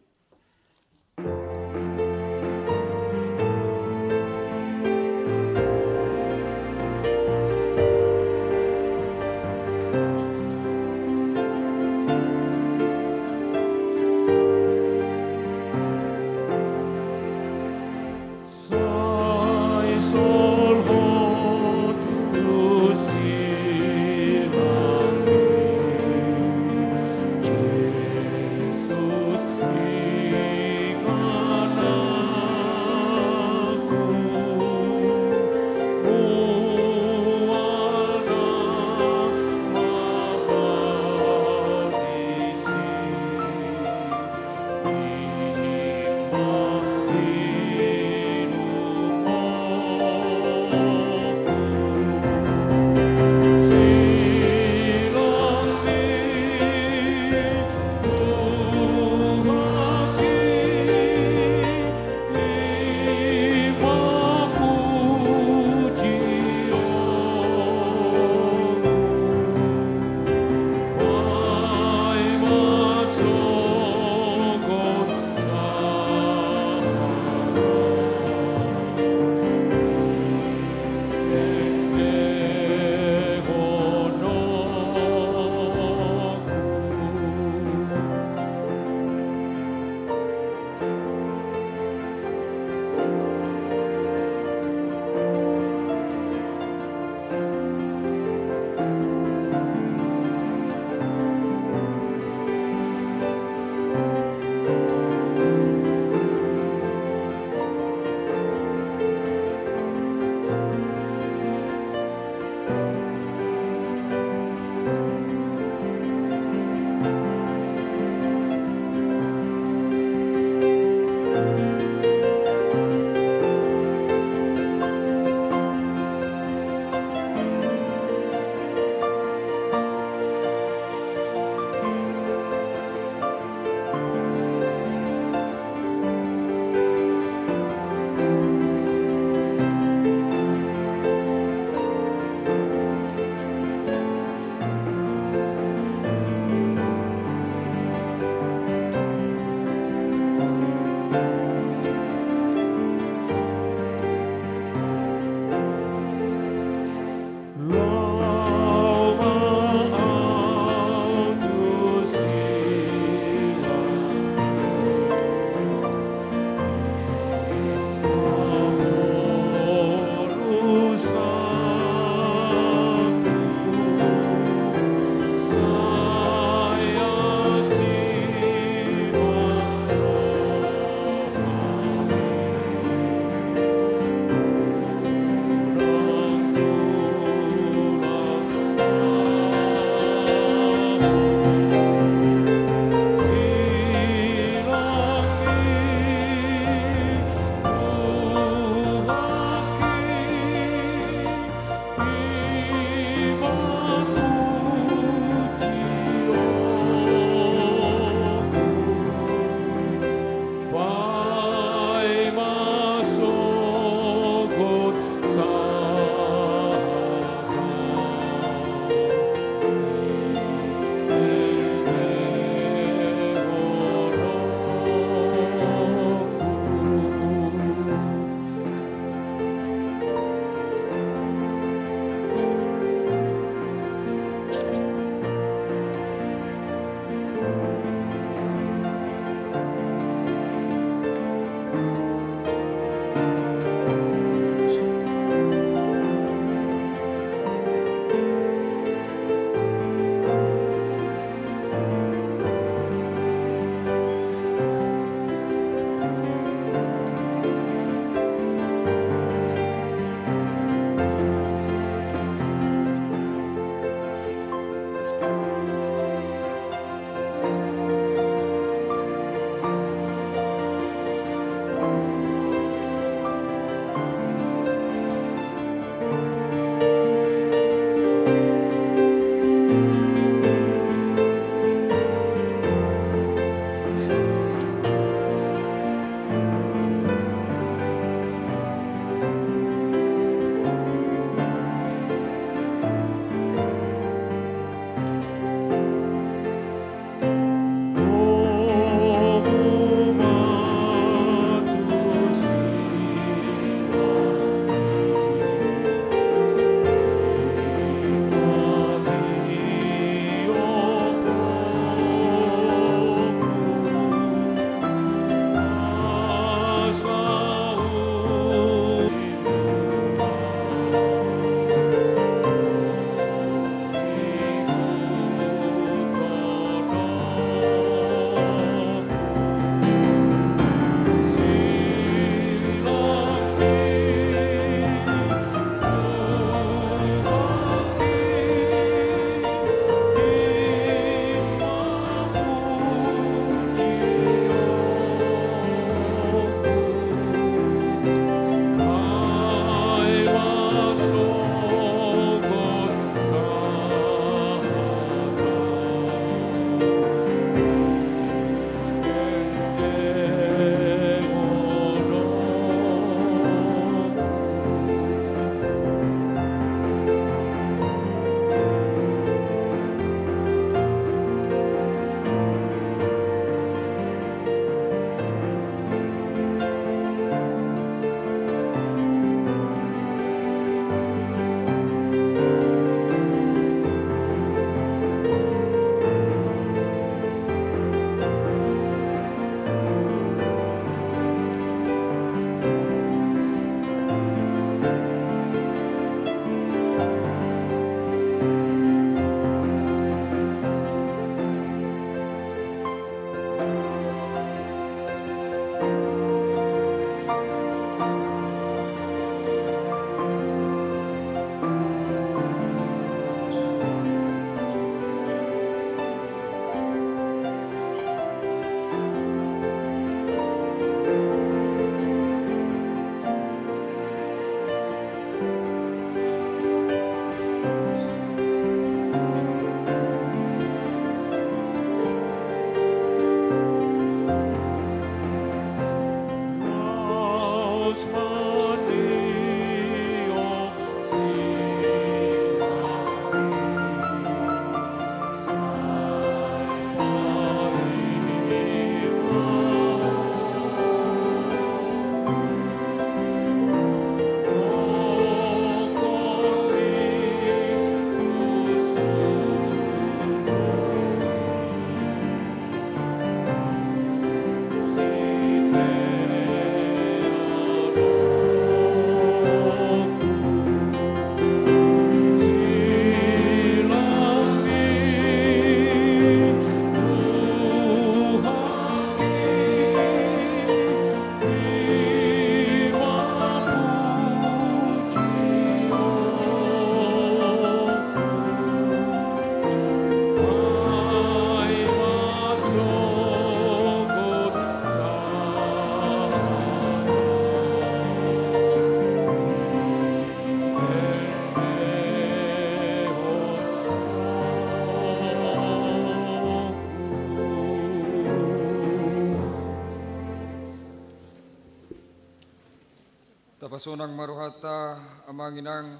Pasonang ma rohanta, amang inang,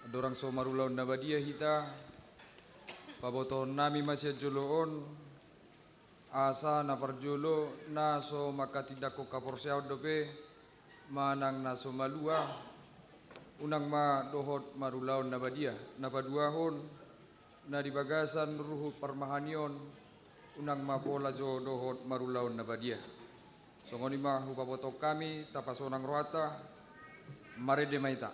andorang so marulaon na badia hita, pabotohon nami ma sian jolo on, asa na parjolo na so manghatindanghon haporseaon dope, manang na so malua, unang ma dohot marulaon na badia, na paduahon, na di bagasan ruhut parmahanion, unang ma pola jo dohot marulaon na badia. Songon i ma hupabotohon hami, tapasonang rohanta, marende ma hita.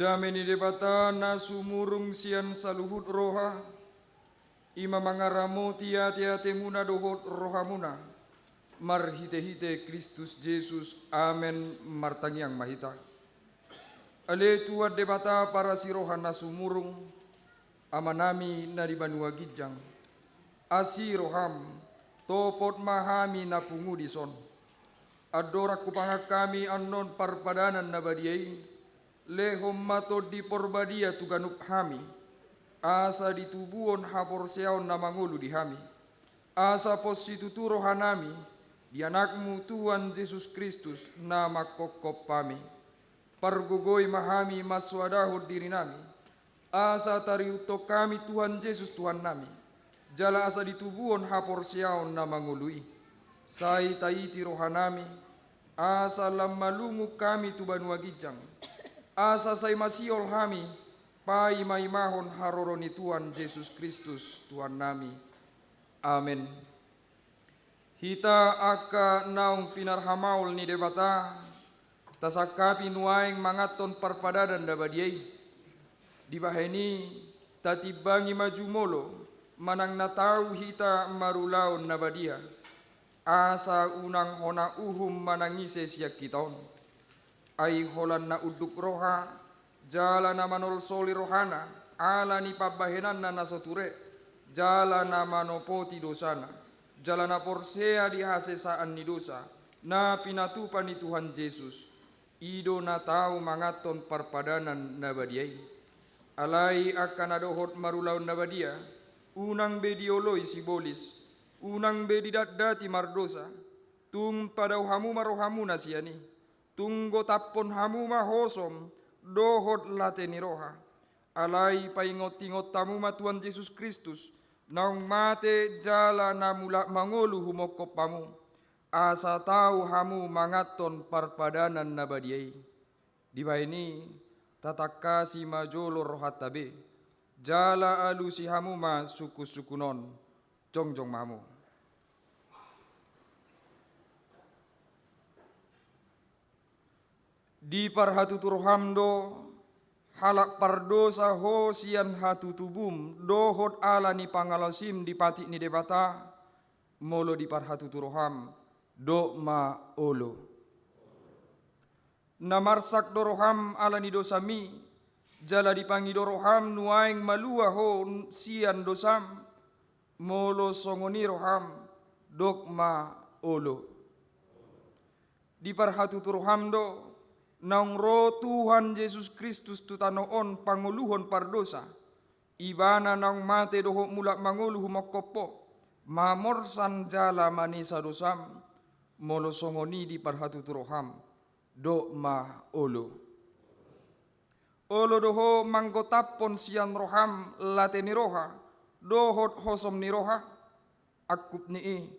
Dame ni Debata na sumurung sian saluhut roha, i ma mangaramoti ateatemuna dohot rohamuna, marhitehite Kristus Jesus. Amen. Martangiang ma hita. Ale Tuhan Debata parasi roha na sumurung, Amanami na di banua ginjang, asi roham, topot ma hami na pungu dison. Andorang hupangan hami annon parpadanan na badia i, lehon ma Tondi Porbadia tu ganup hami, asa ditubuhon haporseaon na mangolu di hami, asa pos situtu rohanami di Anakmu Tuhan Jesus Kristus na manghophop hami. Pargogoi ma hami mansoadahon dirinami, asa tarihuthon hami Tuhan Jesus Tuhannami, jala asa ditubuhon haporseaon na mangolu i. Sai taiti rohanami, asa lam malungun hami tu banua ginjang, asa sai masihol hami paimaimahon haroro ni Tuhan Jesus Kristus Tuhannami. Amen. Hita angka naung pinarhamaol ni Debata, tasangkapi nuaeng manganhon parpadanan na badia i. Dibahen i, tatimbangi ma jumolo manang na tau hita marulaon na badia, asa unang hona uhum manang ise sian hita on. Ai holan na unduk roha, jala na manolsoli rohana ala ni pambahenanna na so ture, jala na manopoti dosana, jala na porsea di hasesaan ni dosa na pinatupa ni Tuhan Jesus, i do na tau manganhon parpadanan na badia i. Alai angka na dohot marulaon na badia, unang be dioloi sibolis, unang be didatdati mardosa, tung padao hamu ma rohamuna sian i. Tung gotaphon hamu ma hosom dohot late ni roha. Alai paingotingot hamu ma Tuhan Jesus Kristus, naung mate jala na mulak mangolu humophop hamu, asa tau hamu manganhon parpadanan na badia i. Dibahen i, tatangkasi ma jolo rohanta be, jala alusi hamu ma sungkunsungkun on. Jongjong ma hamu. Diparhatutu roham do, halak pardosa ho sian hatutubum dohot ala ni pangalaosim di patik ni Debata? Molo diparhatutu roham, dok ma olo. Na marsak do roham ala ni dosami, jala dipangido roham nuaeng malua ho sian dosam? Molo songon i roham, dok ma olo. Diparhatutu roham do, naung ro Tuhan Jesus Kristus tu tano on pangoluhon pardosa, Ibana naung mate dohot mulak mangolu humongkop ho, mamorsan jala manesa dosam, molo songon i diparhatutu roham, dok ma olo. Olo do ho manggotaphon sian roham late ni roha dohot hosom ni roha. Angkup ni i,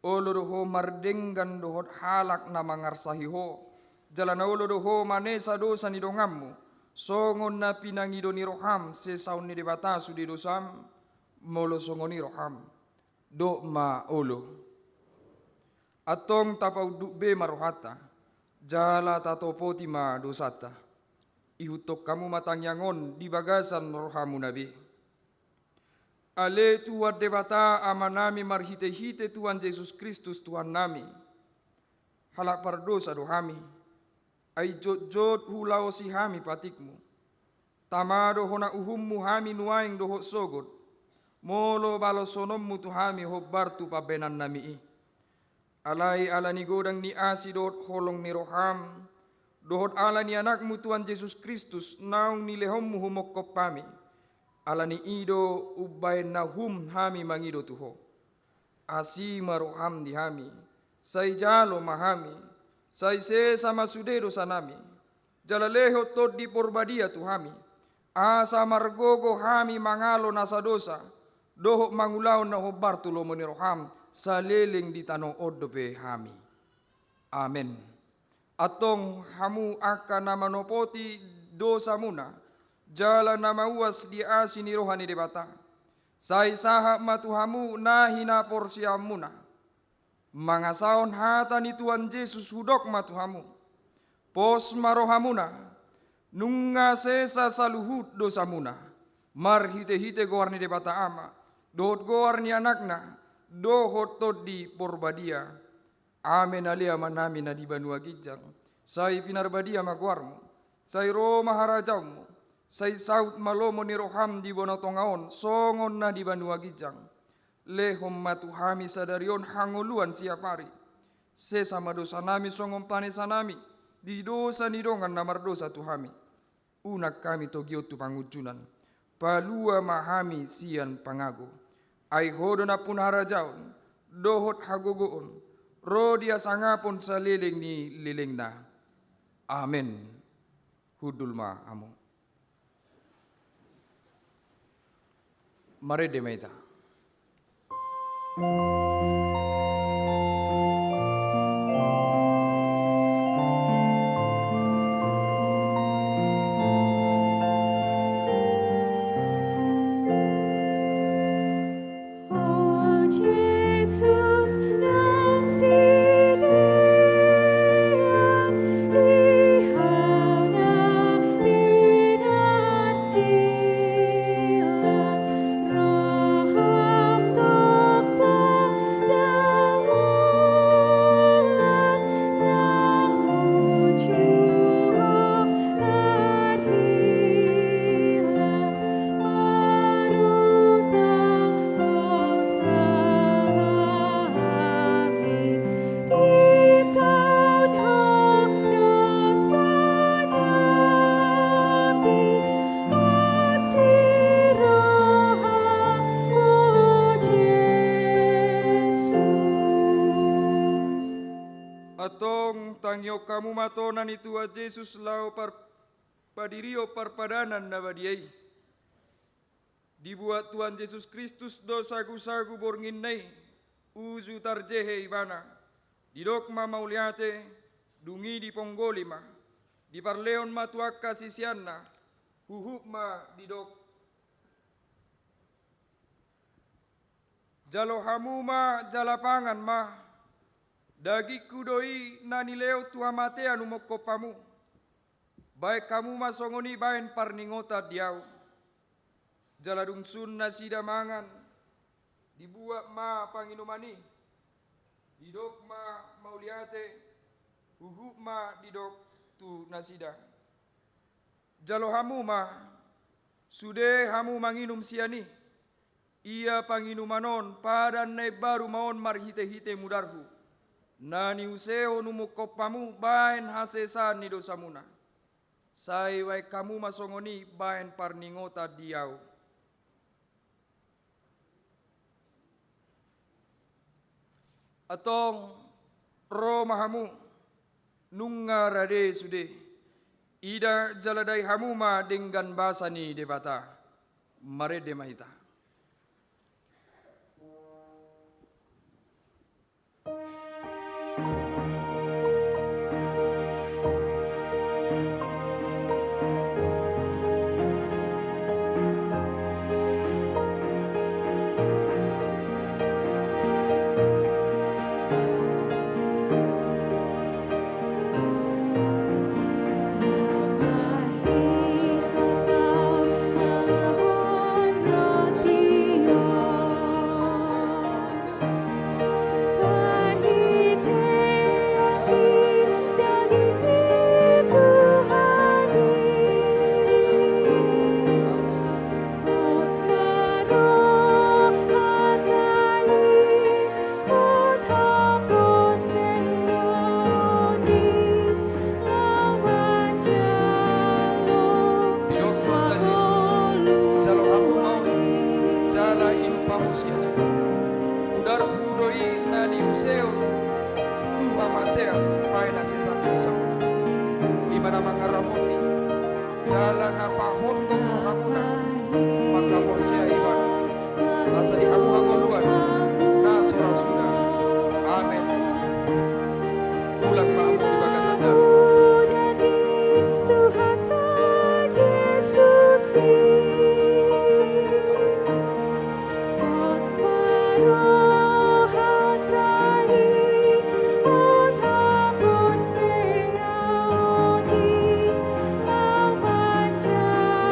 olo do ho mardenggan dohot halak na mangarsahi ho, jala na olo do ho manesa dosa ni donganmu, songon na pinangido ni roham sesaon ni Debata sude dosam, molo songon i roham, dok ma olo. Antong tapaunduk be ma rohanta, jala tatopoti ma dosanta. Ihuthon hamu ma tangiang on di bagasan rohamuna be. Ale Tuhan Debata Amanami, marhitehite Tuhan Jesus Kristus Tuhannami, halak pardosa do hami, ai jotjot hulaosi hami patikmu. Tama do hona uhummu hami nuaeng dohot sogot, molo balosononmu tu hami hombar tu pambahenannami i. Alai ala ni godang ni asi dohot holong ni roham, dohot ala ni Anakmu Tuhan Jesus Kristus naung nilehonmu humongkop hami, ala ni i do umbahen na uhum hami mangido tu ho. Asi ma roham di hami, sai jalo ma hami, sai sesa ma sude dosanami, jala lehon Tondi Porbadia tu hami, asa margogo hami mangalo nasa dosa, dohot mangulahon na hombar tu lomo ni roham, saleleng di tano on dope hami. Amen. Antong hamu angka na manopoti dosamuna, jala na mauas di asi ni roha ni Debata, sai sahat ma tu hamu na hinaporseaonmuna. Mangasahon hata ni Tuhan Jesus hudok ma tu hamu. Pos ma rohamuna, nunga sesa saluhut dosamuna, marhitehite goar ni Debata Ama, dohot goar ni Anakna, dohot Tondi Porbadia. Amen. Ale Amanami na di banua ginjang, sai pinarbadia ma goarmu, sai ro ma harajaonmu, sai saut ma lomo ni roham di banua tonga on, songon na di banua ginjang. Lehon ma tu hami sadari on hangoluan siapari. Sesa ma dosanami songon panesanami di dosa ni dongan na mardosa tu hami. Unang hami togihon tu pangunjunan. Palua ma hami sian pangago. Ai ho do nampuna harajaon, dohot hagogoon, ro di hasangapon saleleng ni lelengna. Amen. Hundul ma hamu. Marende ma hita. O Jesus, nang sidean di hau na pinarsilang, roham tongtong daulat, nang uju ho tarhilang. Marutang ho sahami, ditaon ho dosanami, asi roham, o Jesus. Antong tangihon hamu ma tona ni Tuhan Jesus laho par-, padirihon parpadanan na badia i. Dibuat Tuhan Jesus Kristus do sagusagu bornginna i, uju tarjehe Ibana. Didok ma mauliate, dung i diponggoli ma. Diparlehon ma tu angka siseanna, huhut ma didok: Jalo hamu ma jala pangan ma. Dagingku do i na nilehon tu hamatean humongkop hamu. Baen hamu ma songon i baen parningotan di ahu. Jala dung sun nasida mangan, dibuat ma panginuman i, didok ma mauliate, huhut ma didok tu nasida: Jalo hamu ma, sude hamu manginum sian i. Ia panginuman on padan na imbaru ma on marhitehite mudarhu, na niusehon humongkop hamu baen hasesaan ni dosamuna. Sai baen hamu ma songon i baen parningotan di ahu. Antong ro ma hamu, nunga rade sude. Ida jala dai hamu ma denggan basa ni Debata. Marende ma hita. Didok Tuhanta Jesus, jalo hamu ma Ho, jala inup hamu sian i. Udarhu do i na niusehon tu hamatean, bahen hasesaan ni dosamuna. I ma na mangaramoti jala na pahothon rohamuna manghaporsea Ibana, asa di hamu hangoluan na so ra suda. Amen. Mulak ma hamu di bagasan damei. Udah di Tuhanta Jesus i. Pos ma rohanta i, hot haporseaon i, laho manjalo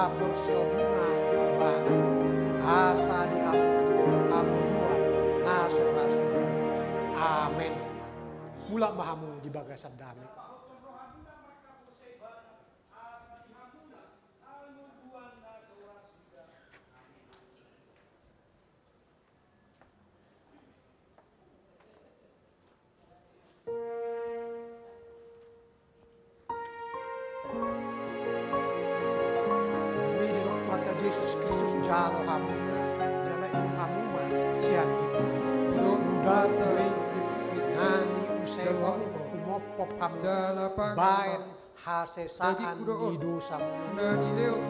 haporseaonmuna di Ibana, asa di hamu hangoluan na so ra suda. Amen. Mulak ma hamu di bagasan dame. Didok Tuhanta Jesus Kristus, jalo hamu ma, jala inum hamu ma sian i. Mudar do i na niusehon humophop hamu baen hasesaan ni dosamuna.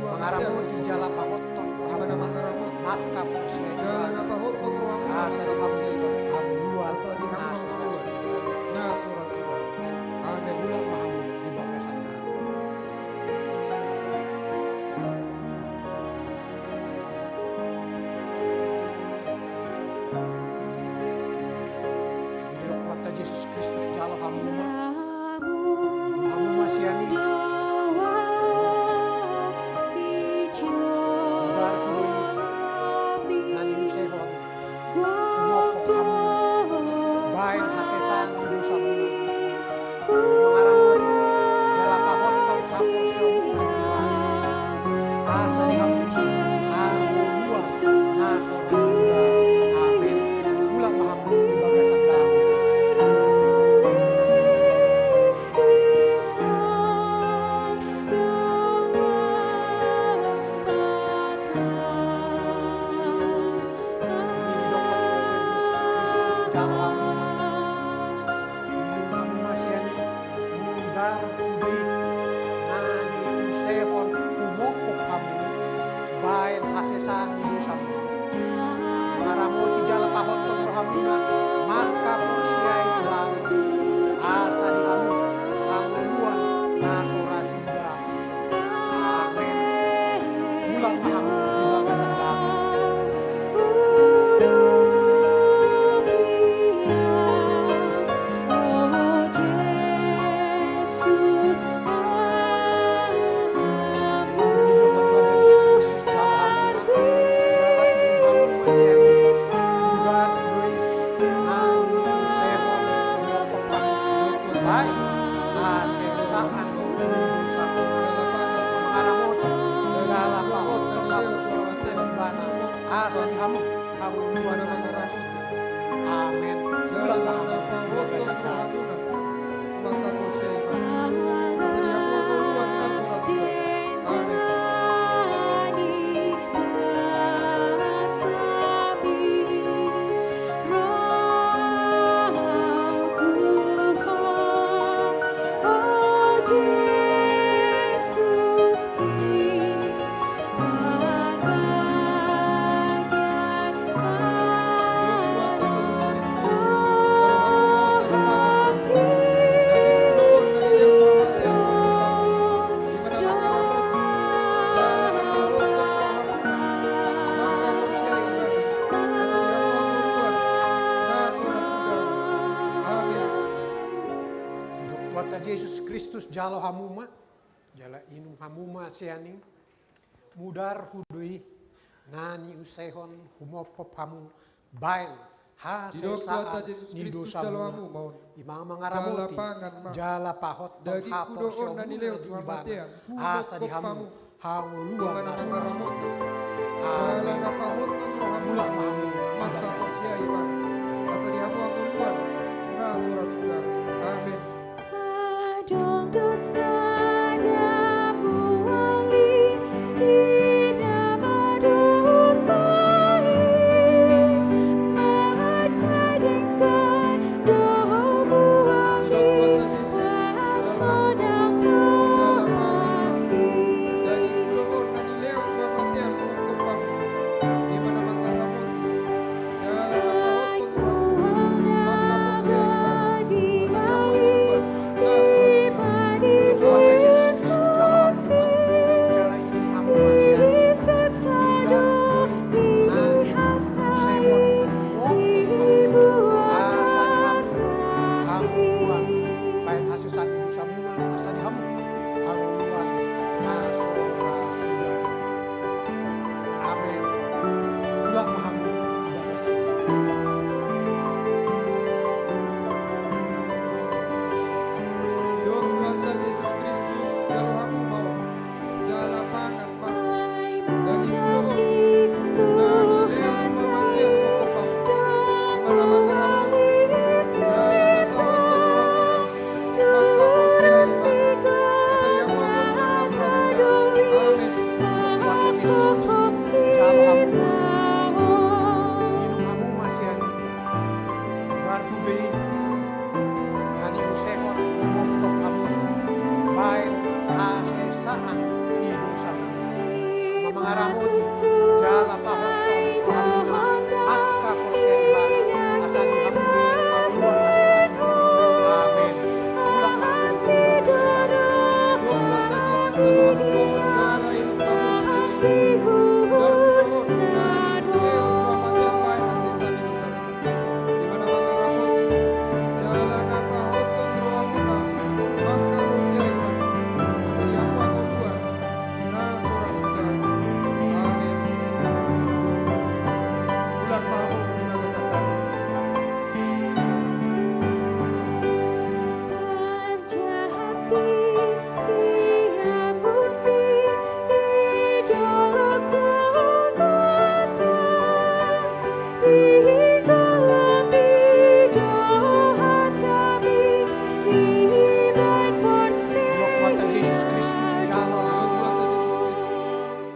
Mangaramoti jala pahothon rohamuna manghaporseai Ibana, asa di hamu hangoluan na so ra suda. Amen. Mulak ma hamu di bagasan dame. Didok Tuhanta Jesus Kristus, jalo hamu ma. Hamu ma sian i. Mudar do i na niusehon humophop hamu baen hasesaan ni dosamuna. Mangaramoti jala pahothon haporseaonmuna di Ibana, asa di hamu hangoluan na so ra suda. Amen. Mulak ma hamu di bagasan dame. Didok Tuhanta Jesus Kristus, jalo hamu ma. Inum hamu ma sian i. Mudar do i na niusehon humophop hamu baen hasesaan ni dosamuna. Mangaramoti jala pahothon rohamuna manghaporseai Ibana, asa di hamu hangoluan na so ra suda. Amen. Mulak ma hamu di bagasan dame. Baen hasesaan ni dosa, mangaramoti jala pahothon haporseaonmuna di Ibana, asa di hamu hangoluan na so ra suda. Amen. Mulak ma hamu di bagasan dame. Didok Tuhanta Jesus Kristus, jalo hamu ma, jala inum hamu ma sian i. Mudar do i na niusehon humophop hamu baen hasesaan ni dosamuna. I ma mangaramoti jala pahothon haporseaonmuna di Ibana, asa di hamu hangoluan na so ra suda. Amen. Mulak ma hamu di bagasan dame. Amen. Adong do sada muali di na madosa i, marhata denggan do muali hasonang roha i.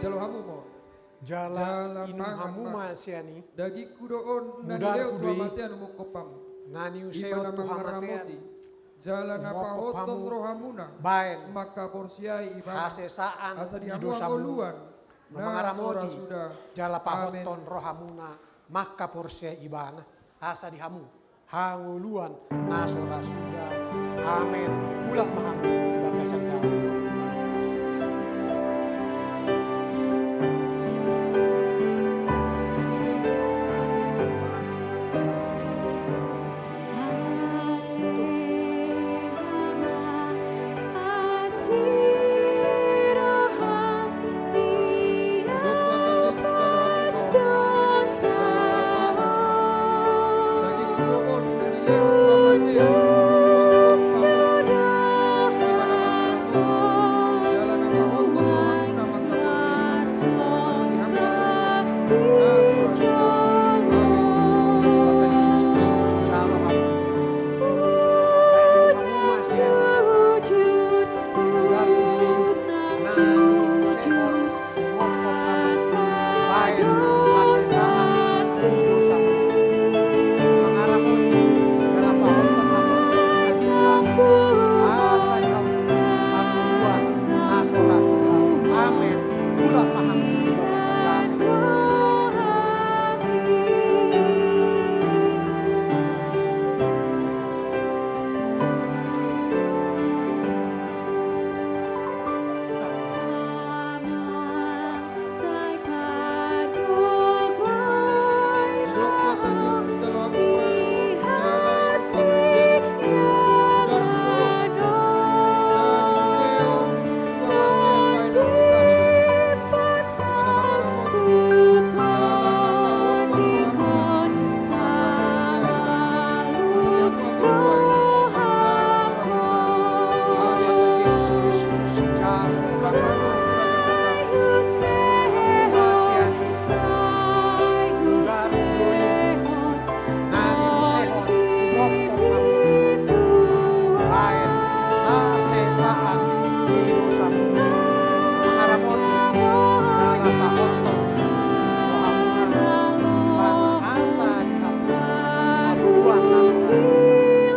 Jalo hamu ma. Jala inum hamu ma sian i. Dagingku do on, na nilehon tu hamatean, humongkop hamu. Na niusehon tu hamatean, humongkop hamu. Jala na pahothon rohamuna, baen, mangkaporseai ibana, hasesaan ni dosamu. Asa di hamu hangoluan, na so ra suda. Mangaramoti jala pahothon rohamuna, mangkaporseai ibana. Asa di hamu hangoluan, na so ra suda. Amen. Mulak ma hamu di bagasan damei.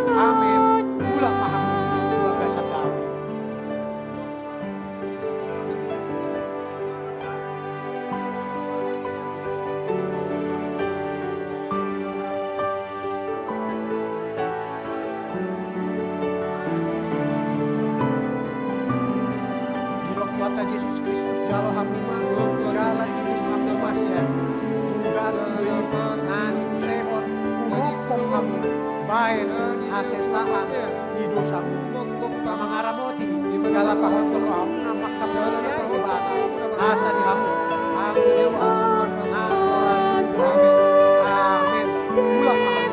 Amen. Mulak ma hamu di bagasan damei. Amen. Mulak ma hamu di bagasan damei. Didok Tuhanta Jesus Kristus, jalo hamu ma, jala inum hamu ma sian i. Mudar do i na niusehon humongkop hamu, baen hasesaan ni dosamu. Mangaramoti jala pahothon rohamuna, mangkaporseai ibana. Asa di hamu hangoluan, na so ra suda. Amen. Mulak ma hamu.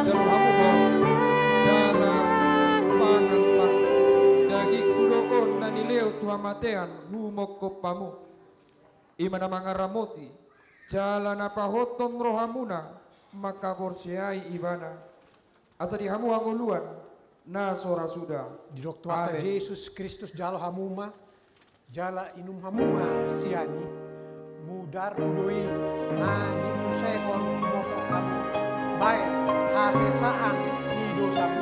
Jalo hamu ma, jala mangan ma. Dagingku do on na nilehon tu hamatean, humongkop hamu. I ma na mangaramoti jala na pahothon rohamuna, mangkaporseai ibana. Asa di hamu hangoluan, na so ra suda. Didok Tuhanta Jesus Kristus, jalo hamu ma, jala inum hamu ma sian i. Mudar do i na niusehon humongkop hamu, baen hasesaan ni dosamu.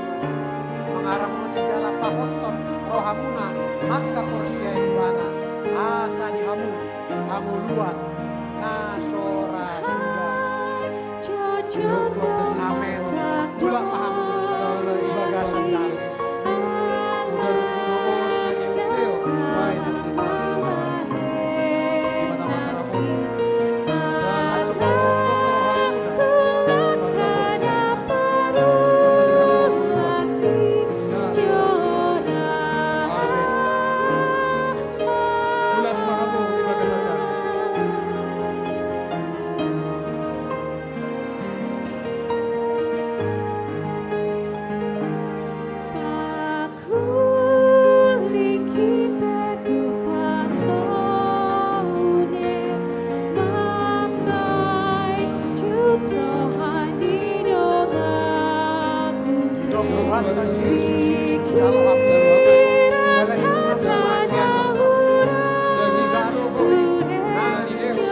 Mangaramoti jala pahothon rohamuna, mangkaporseai ibana. Asa di hamu Hangoluan na so ra suda. Amen. Mulak ma hamu di bagasan dame. Didok Tuhanta Jesus Kristus jalo hamu. Jala i ma na masian. Daging hamu, na nileho tu hami, didok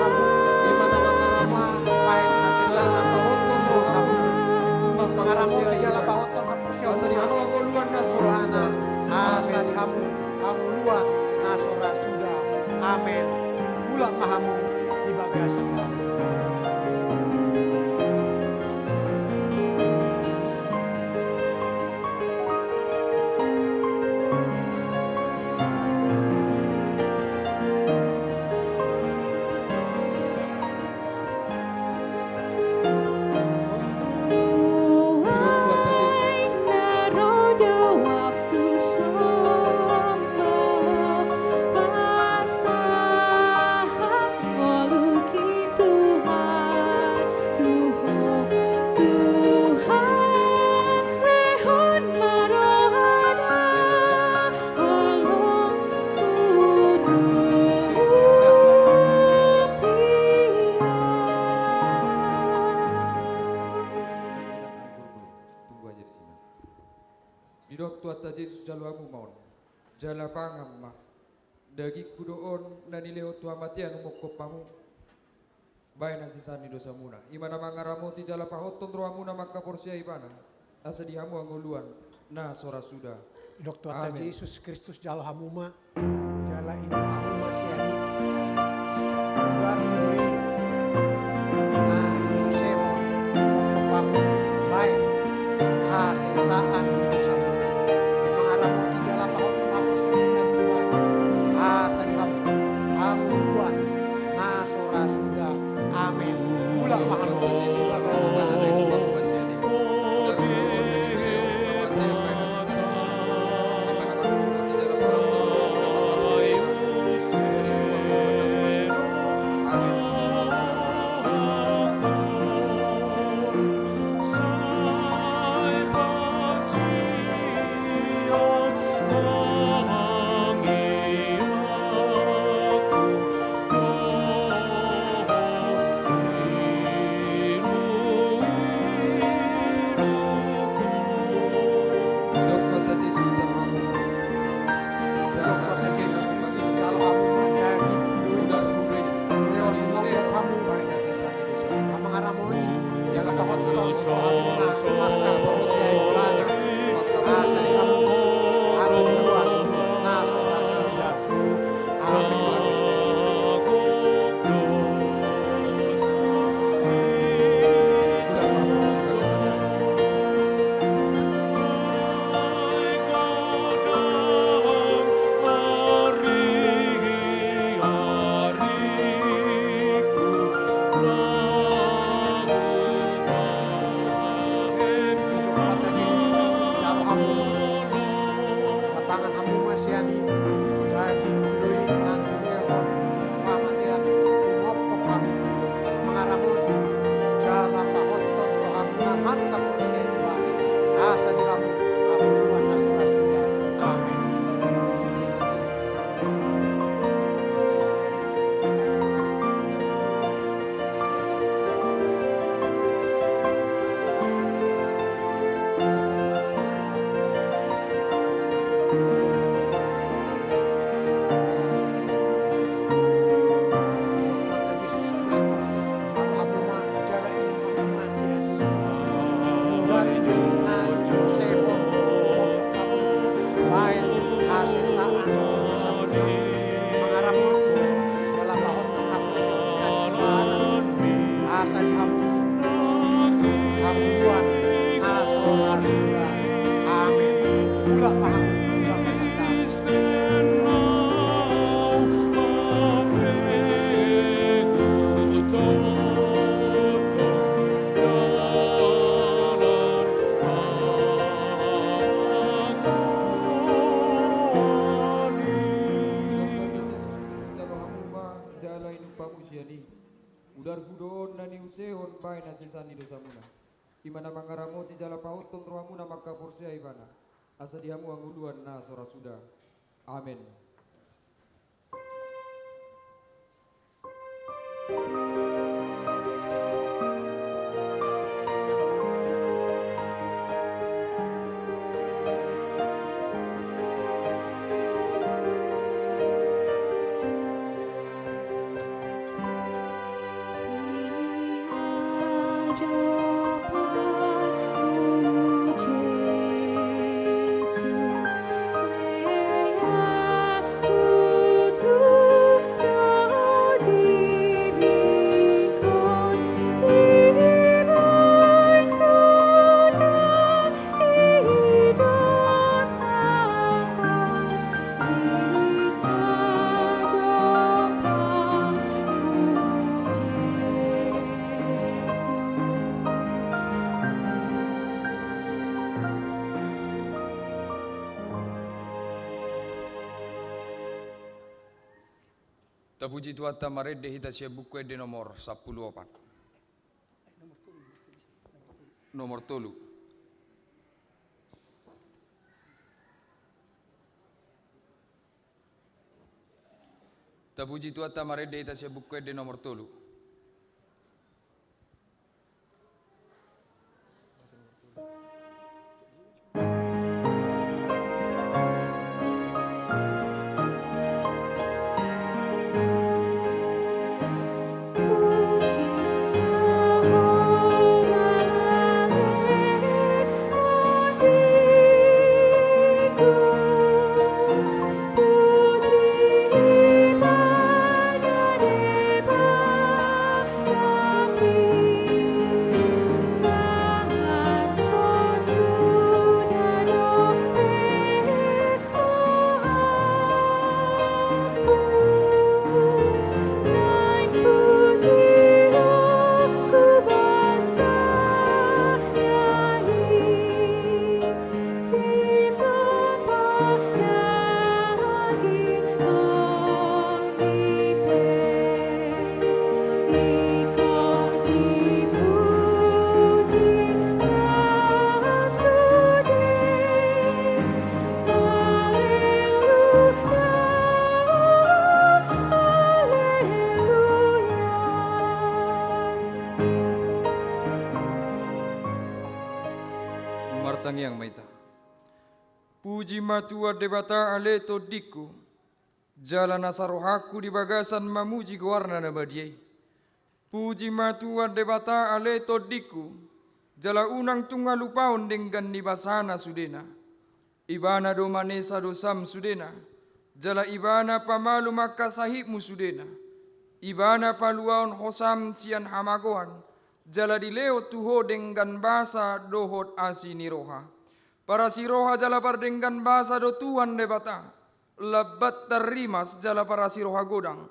hamu, ima na mangaramoti, baen hasesaan di dosamuna. Mangaramoti jala pahothon haporseaon hamu. Asa di hamu hangoluan na so ra suda. Amen. Mulak ma hamu di bagasan dame. Tunggu aja di sini. Didok Tuhanta Jesus jalo hamu ma on. Jala pangan ma. Dagingku do on na nilehon tu hamatean umongkop hamu. Baen hasesaan ni dosamuna. Ima na mangaramoti jala pahothon rohamuna mangkaporseai Ibana. Asa di hamu hangoluan na so ra suda. Didok Tuhanta Jesus Kristus jalo hamu ma. Jala inum hamu ma sian i. Uga i do i na nilehon umongkop hamu. Baen hasesaan ni dosamuna. Mangaramoti jala pahothon haporseaonmuna di Ibana. Asa di hamu hangoluan na so ra suda. Amen. Mulak ma hamu di bagasan dame. Udarhu do on na niusehon baen hasesaan ni dosamuna. I ma na mangaramoti jala pahothon rohamuna mangkaporseai Ibana, asa di hamu hangoluan na so ra suda. Amen. Tapuji Tuhanta marende hita sian Buku Ende nomor sampulu opat. Nomor tolu. Tapuji Tuhanta marende hita sian Buku Ende nomor tolu. Martangiang ma hita. Puji ma Tuhan Debata ale tondingku, jala nasa rohangku di bagasan mamuji goarna na badia i. Puji ma Tuhan Debata ale tondingku, jala unang tung halupaon denggan ni basana sudena. Ibana do manesa dosam sudena, jala Ibana pamalum angka sahitmu sudena. Ibana paluaon hosam sian hamagoan, jala dilehon tu ho denggan basa dohot asi ni roha. Parasi roha jala pardenggan basa do Tuhan Debata, lambat tarrimas jala parasi roha godang.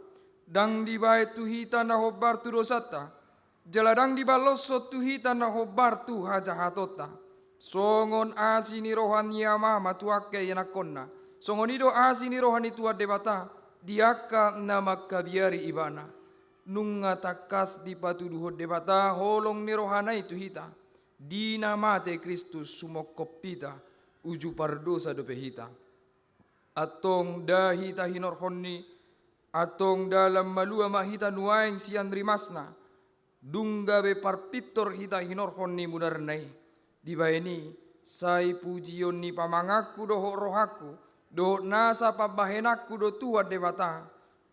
Ndang dibaen tu hita na hombar tu dosanta, jala ndang dibaloshon tu hita na hombar tu hajahatonta. Songon asi ni roha ni amama tu angka ianakhonna, songon i do asi ni roha ni Tuhan Debata di angka na mangkabiari Ibana. Nunga tangkas dipatuduhon Debata holong ni rohana i tu hita, di na mate Kristus sumongkop hita, uju pardosa dope hita. Antong nda hita hinorhon ni, antong dalan malua ma hita nuaeng sian rimasna, dung gabe parpintor hita hinorhon ni munarna i. Dibaen i, sai pujion ni pamanganku dohot rohangku, dohot nasa pambahenanku do Tuhan Debata,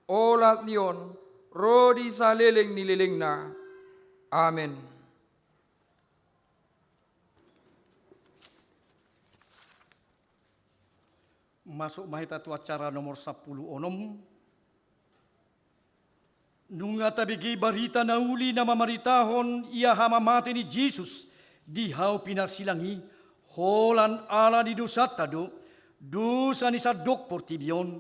olat ni on, ro di saleleng ni lelengna. Amen. Masuk ma hita tu acara nomor sampulu onom. Nunga tabege barita na uli na mamaritahon ia hamamate ni Jesus di hau pinarsilang i, holan ala ni dosanta do, dosa ni sandok portibi on.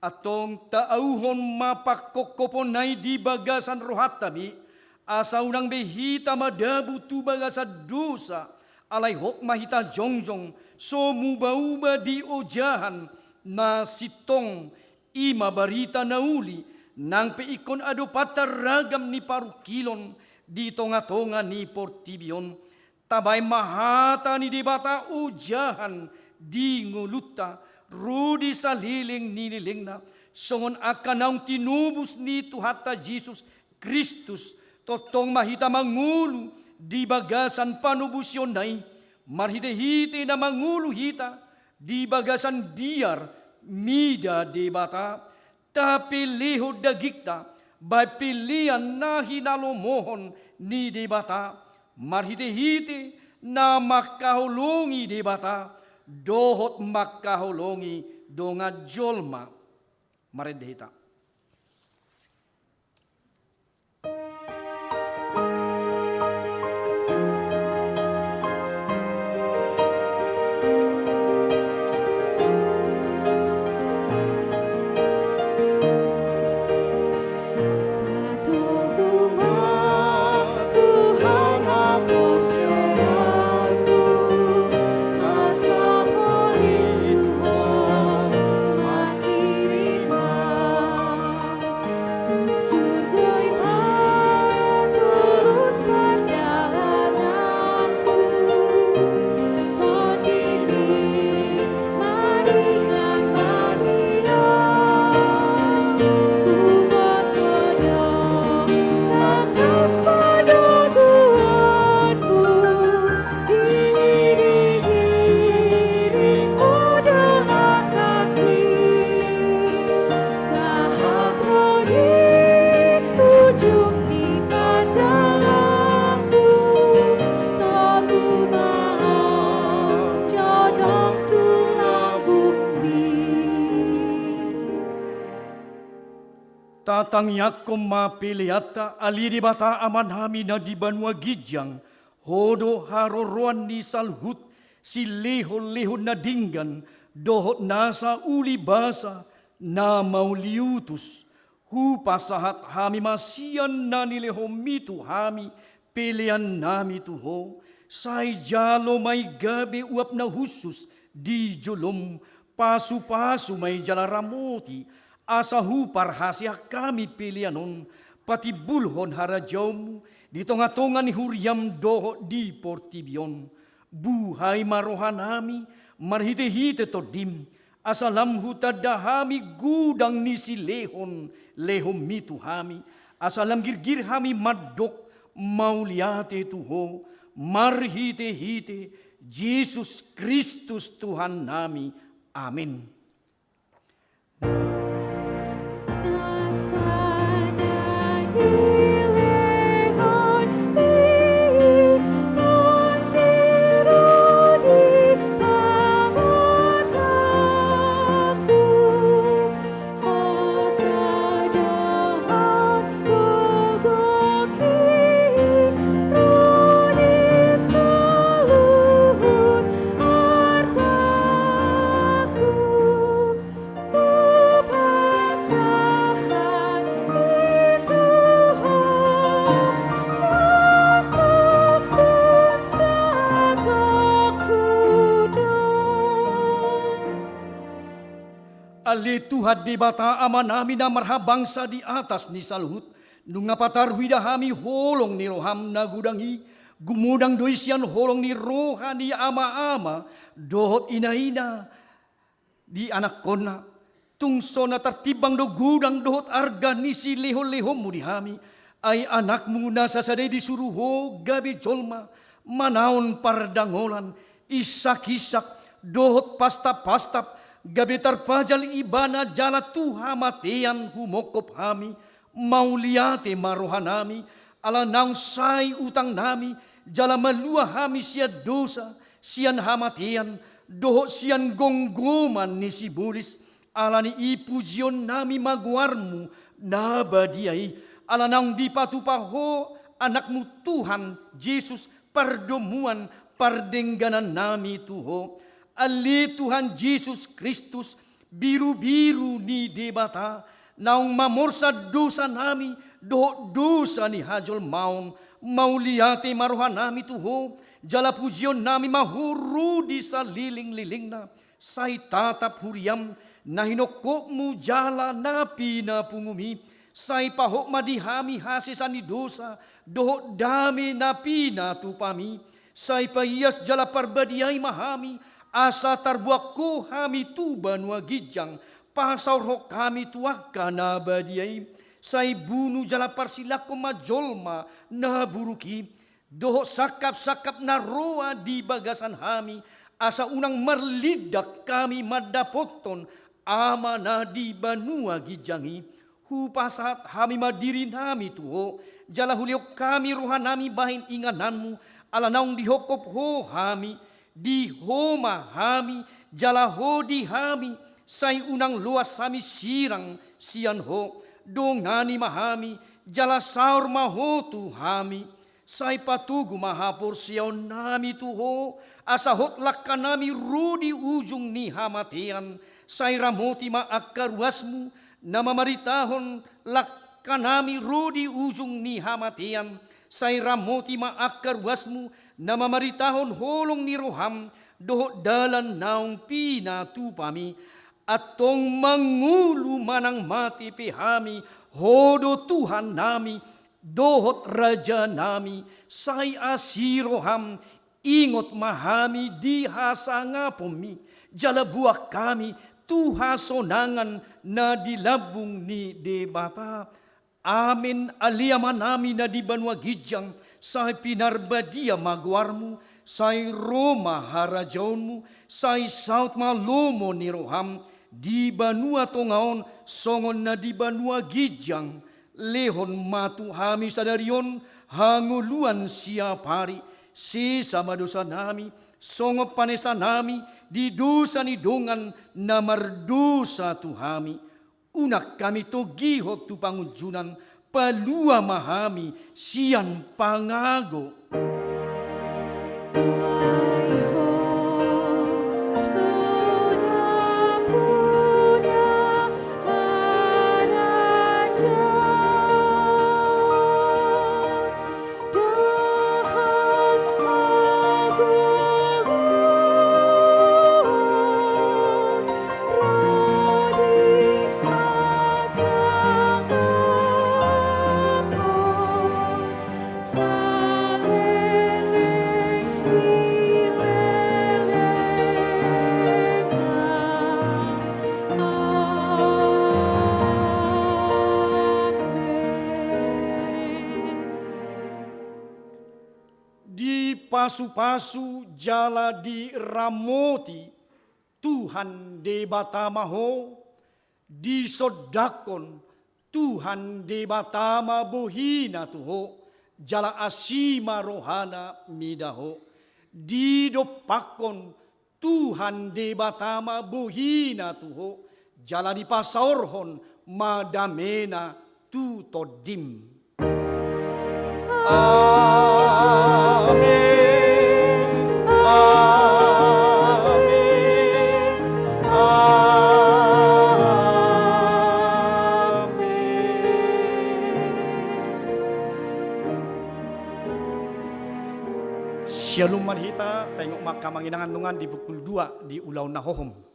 Antong taauhon ma pangkophoponna i di bagasan rohantami, asa unang be hita madabu tu bagasan dosa, alai hot ma hita jongjong so mubauba di ojahan na sintong, i ma barita na uli nang pe ingkon adopanta ragam ni parungkilon di tonga-tonga ni portibi on, tabaen ma hata ni Debata ojahan di ngolunta, ro di saleleng ni lelengna, songon angka naung tinobus ni Tuhanta Jesus Kristus, tongtong ma hita mangolu di bagasan panobusonna i, marhite-hite na mangolu hita di bagasan biar mida Debata, tapelehon dagingta baen pelean na hinalomohon ni Debata, marhite-hite na mangkaholongi Debata dohot mangkaholongi dongan jolma. Marende hita. Tatangiangkon ma peleanta, ale Debata Amanami na di banua ginjang. Ho do haroroan ni saluhut silehon-lehon na denggan dohot nasa ulibasa na mauliutus. Hupasahat hami ma sian na nilehonmi tu hami peleannami tu Ho, sai jalo ma i gabe uap na hushus di jolom, pasu-pasu ma i jala ramoti, asa huparhaseang hami pelean on patimbulhon harajaonmu di tonga-tonga ni huriam dohot di portibi on. Buhai ma rohanami marhite-hite Tondim, asa lam hutanda hami gudang ni silehon-lehonmi tu hami, asa lam girgir hami mandok mauliate tu Ho, marhite-hite Jesus Kristus Tuhannami. Amen. Ale Tuhan Debata Amanami na marhabangsa di atas ni saluhut, nunga patar huida hami holong ni roham na godang i, gumodang do i sian holong ni roha ni ama-ama dohot ina-ina di anakkonna. Tung so na tartimbang do godang dohot arga ni silehon-lehonmu di hami, ai anakmu na sasada i disuru Ho gabe jolma, manaon pardangolan, insak-insak, dohot pastap-pastap, gabe tarpajal ibana jala tu hamatean humongkop hami. Mauliate ma rohanami, ala naung sai utangnami, jala malua hami sian dosa, sian hamatean, dohot sian gomgoman ni sibolis. Ala ni i pujionnami ma goarmu na badia i, ala naung dipatupa Ho anakmu Tuhan Jesus pardomuan pardengganannami tu Ho. Ale Tuhan Jesus Kristus, birubiru ni Debata, naung mamorsan dosanami dohot dosa ni hajolmaon, mauliate ma rohanami tu Ho, jala pujionnami ma Ho ro di salelenglelengna, sai tatap huriam na hinongkopmu jala na pinapungum i, Sai pahot ma di hami hasesaan ni dosa dohot dame na pinatupami. Sai paias jala parbadiai ma hami, asa tarboan Ho hami tu banua ginjang, pasaorhon hami tu angka na badia i. Sai bunu jala parsilangkon ma jolma na buruk i, dohot sangkap-sangkap na roa di bagasan hami, asa unang marlindan hami mandapothon Ama na di banua ginjang i. Hupasahat hami ma dirinami tu Ho, jala hulehon hami rohanami bahen ingananmu, ala naung dihophop Ho hami. Di Ho ma hami, jala Ho di hami, sai unang loas hami sirang sian Ho. Dongani ma hami, jala saor ma Ho tu hami. Sai patogu ma haporseaonnami tu Ho, asa hot langkanami ro di ujung ni hamatean. Sai ramoti ma angka ruasmu na mamaritahon langkanami ro di ujung ni hamatean. Sai ramoti ma angka ruasmu na mamaritahon holong ni roham dohot dalan naung pinatupami. Antong mangolu manang mate pe hami, Ho do Tuhannami dohot Rajanami. Sai asi roham, ingot ma hami di hasangaponmi, jala boan hami tu hasonangan na di lambung ni Debata. Amen. Ale Amanami na di banua ginjang, sai pinarbadia ma goarmu. Sai ro ma harajaonmu. Sai saut ma lomo ni roham di banua tonga on songon na di banua ginjang. Lehon ma tu hami sadari on hangoluan siapari. Sesa ma dosanami songon panesanami di dosa ni dongan na mardosa tu hami. Unang hami togihon tu pangunjunan. Palua ma hami sian pangago. Dipasupasu jala diramoti Tuhan Debata ma ho, disondangkon Tuhan Debata ma bohina tu ho, jala asi ma rohana mida ho. Didompakkon Tuhan Debata ma bohina tu ho, jala dipasaorhon ma damena tu tondim. Amen. Amen. Amen. Syalom ma di hita, taingot ma angka amang inang, nunga di pukul dua di ulaon na hohom.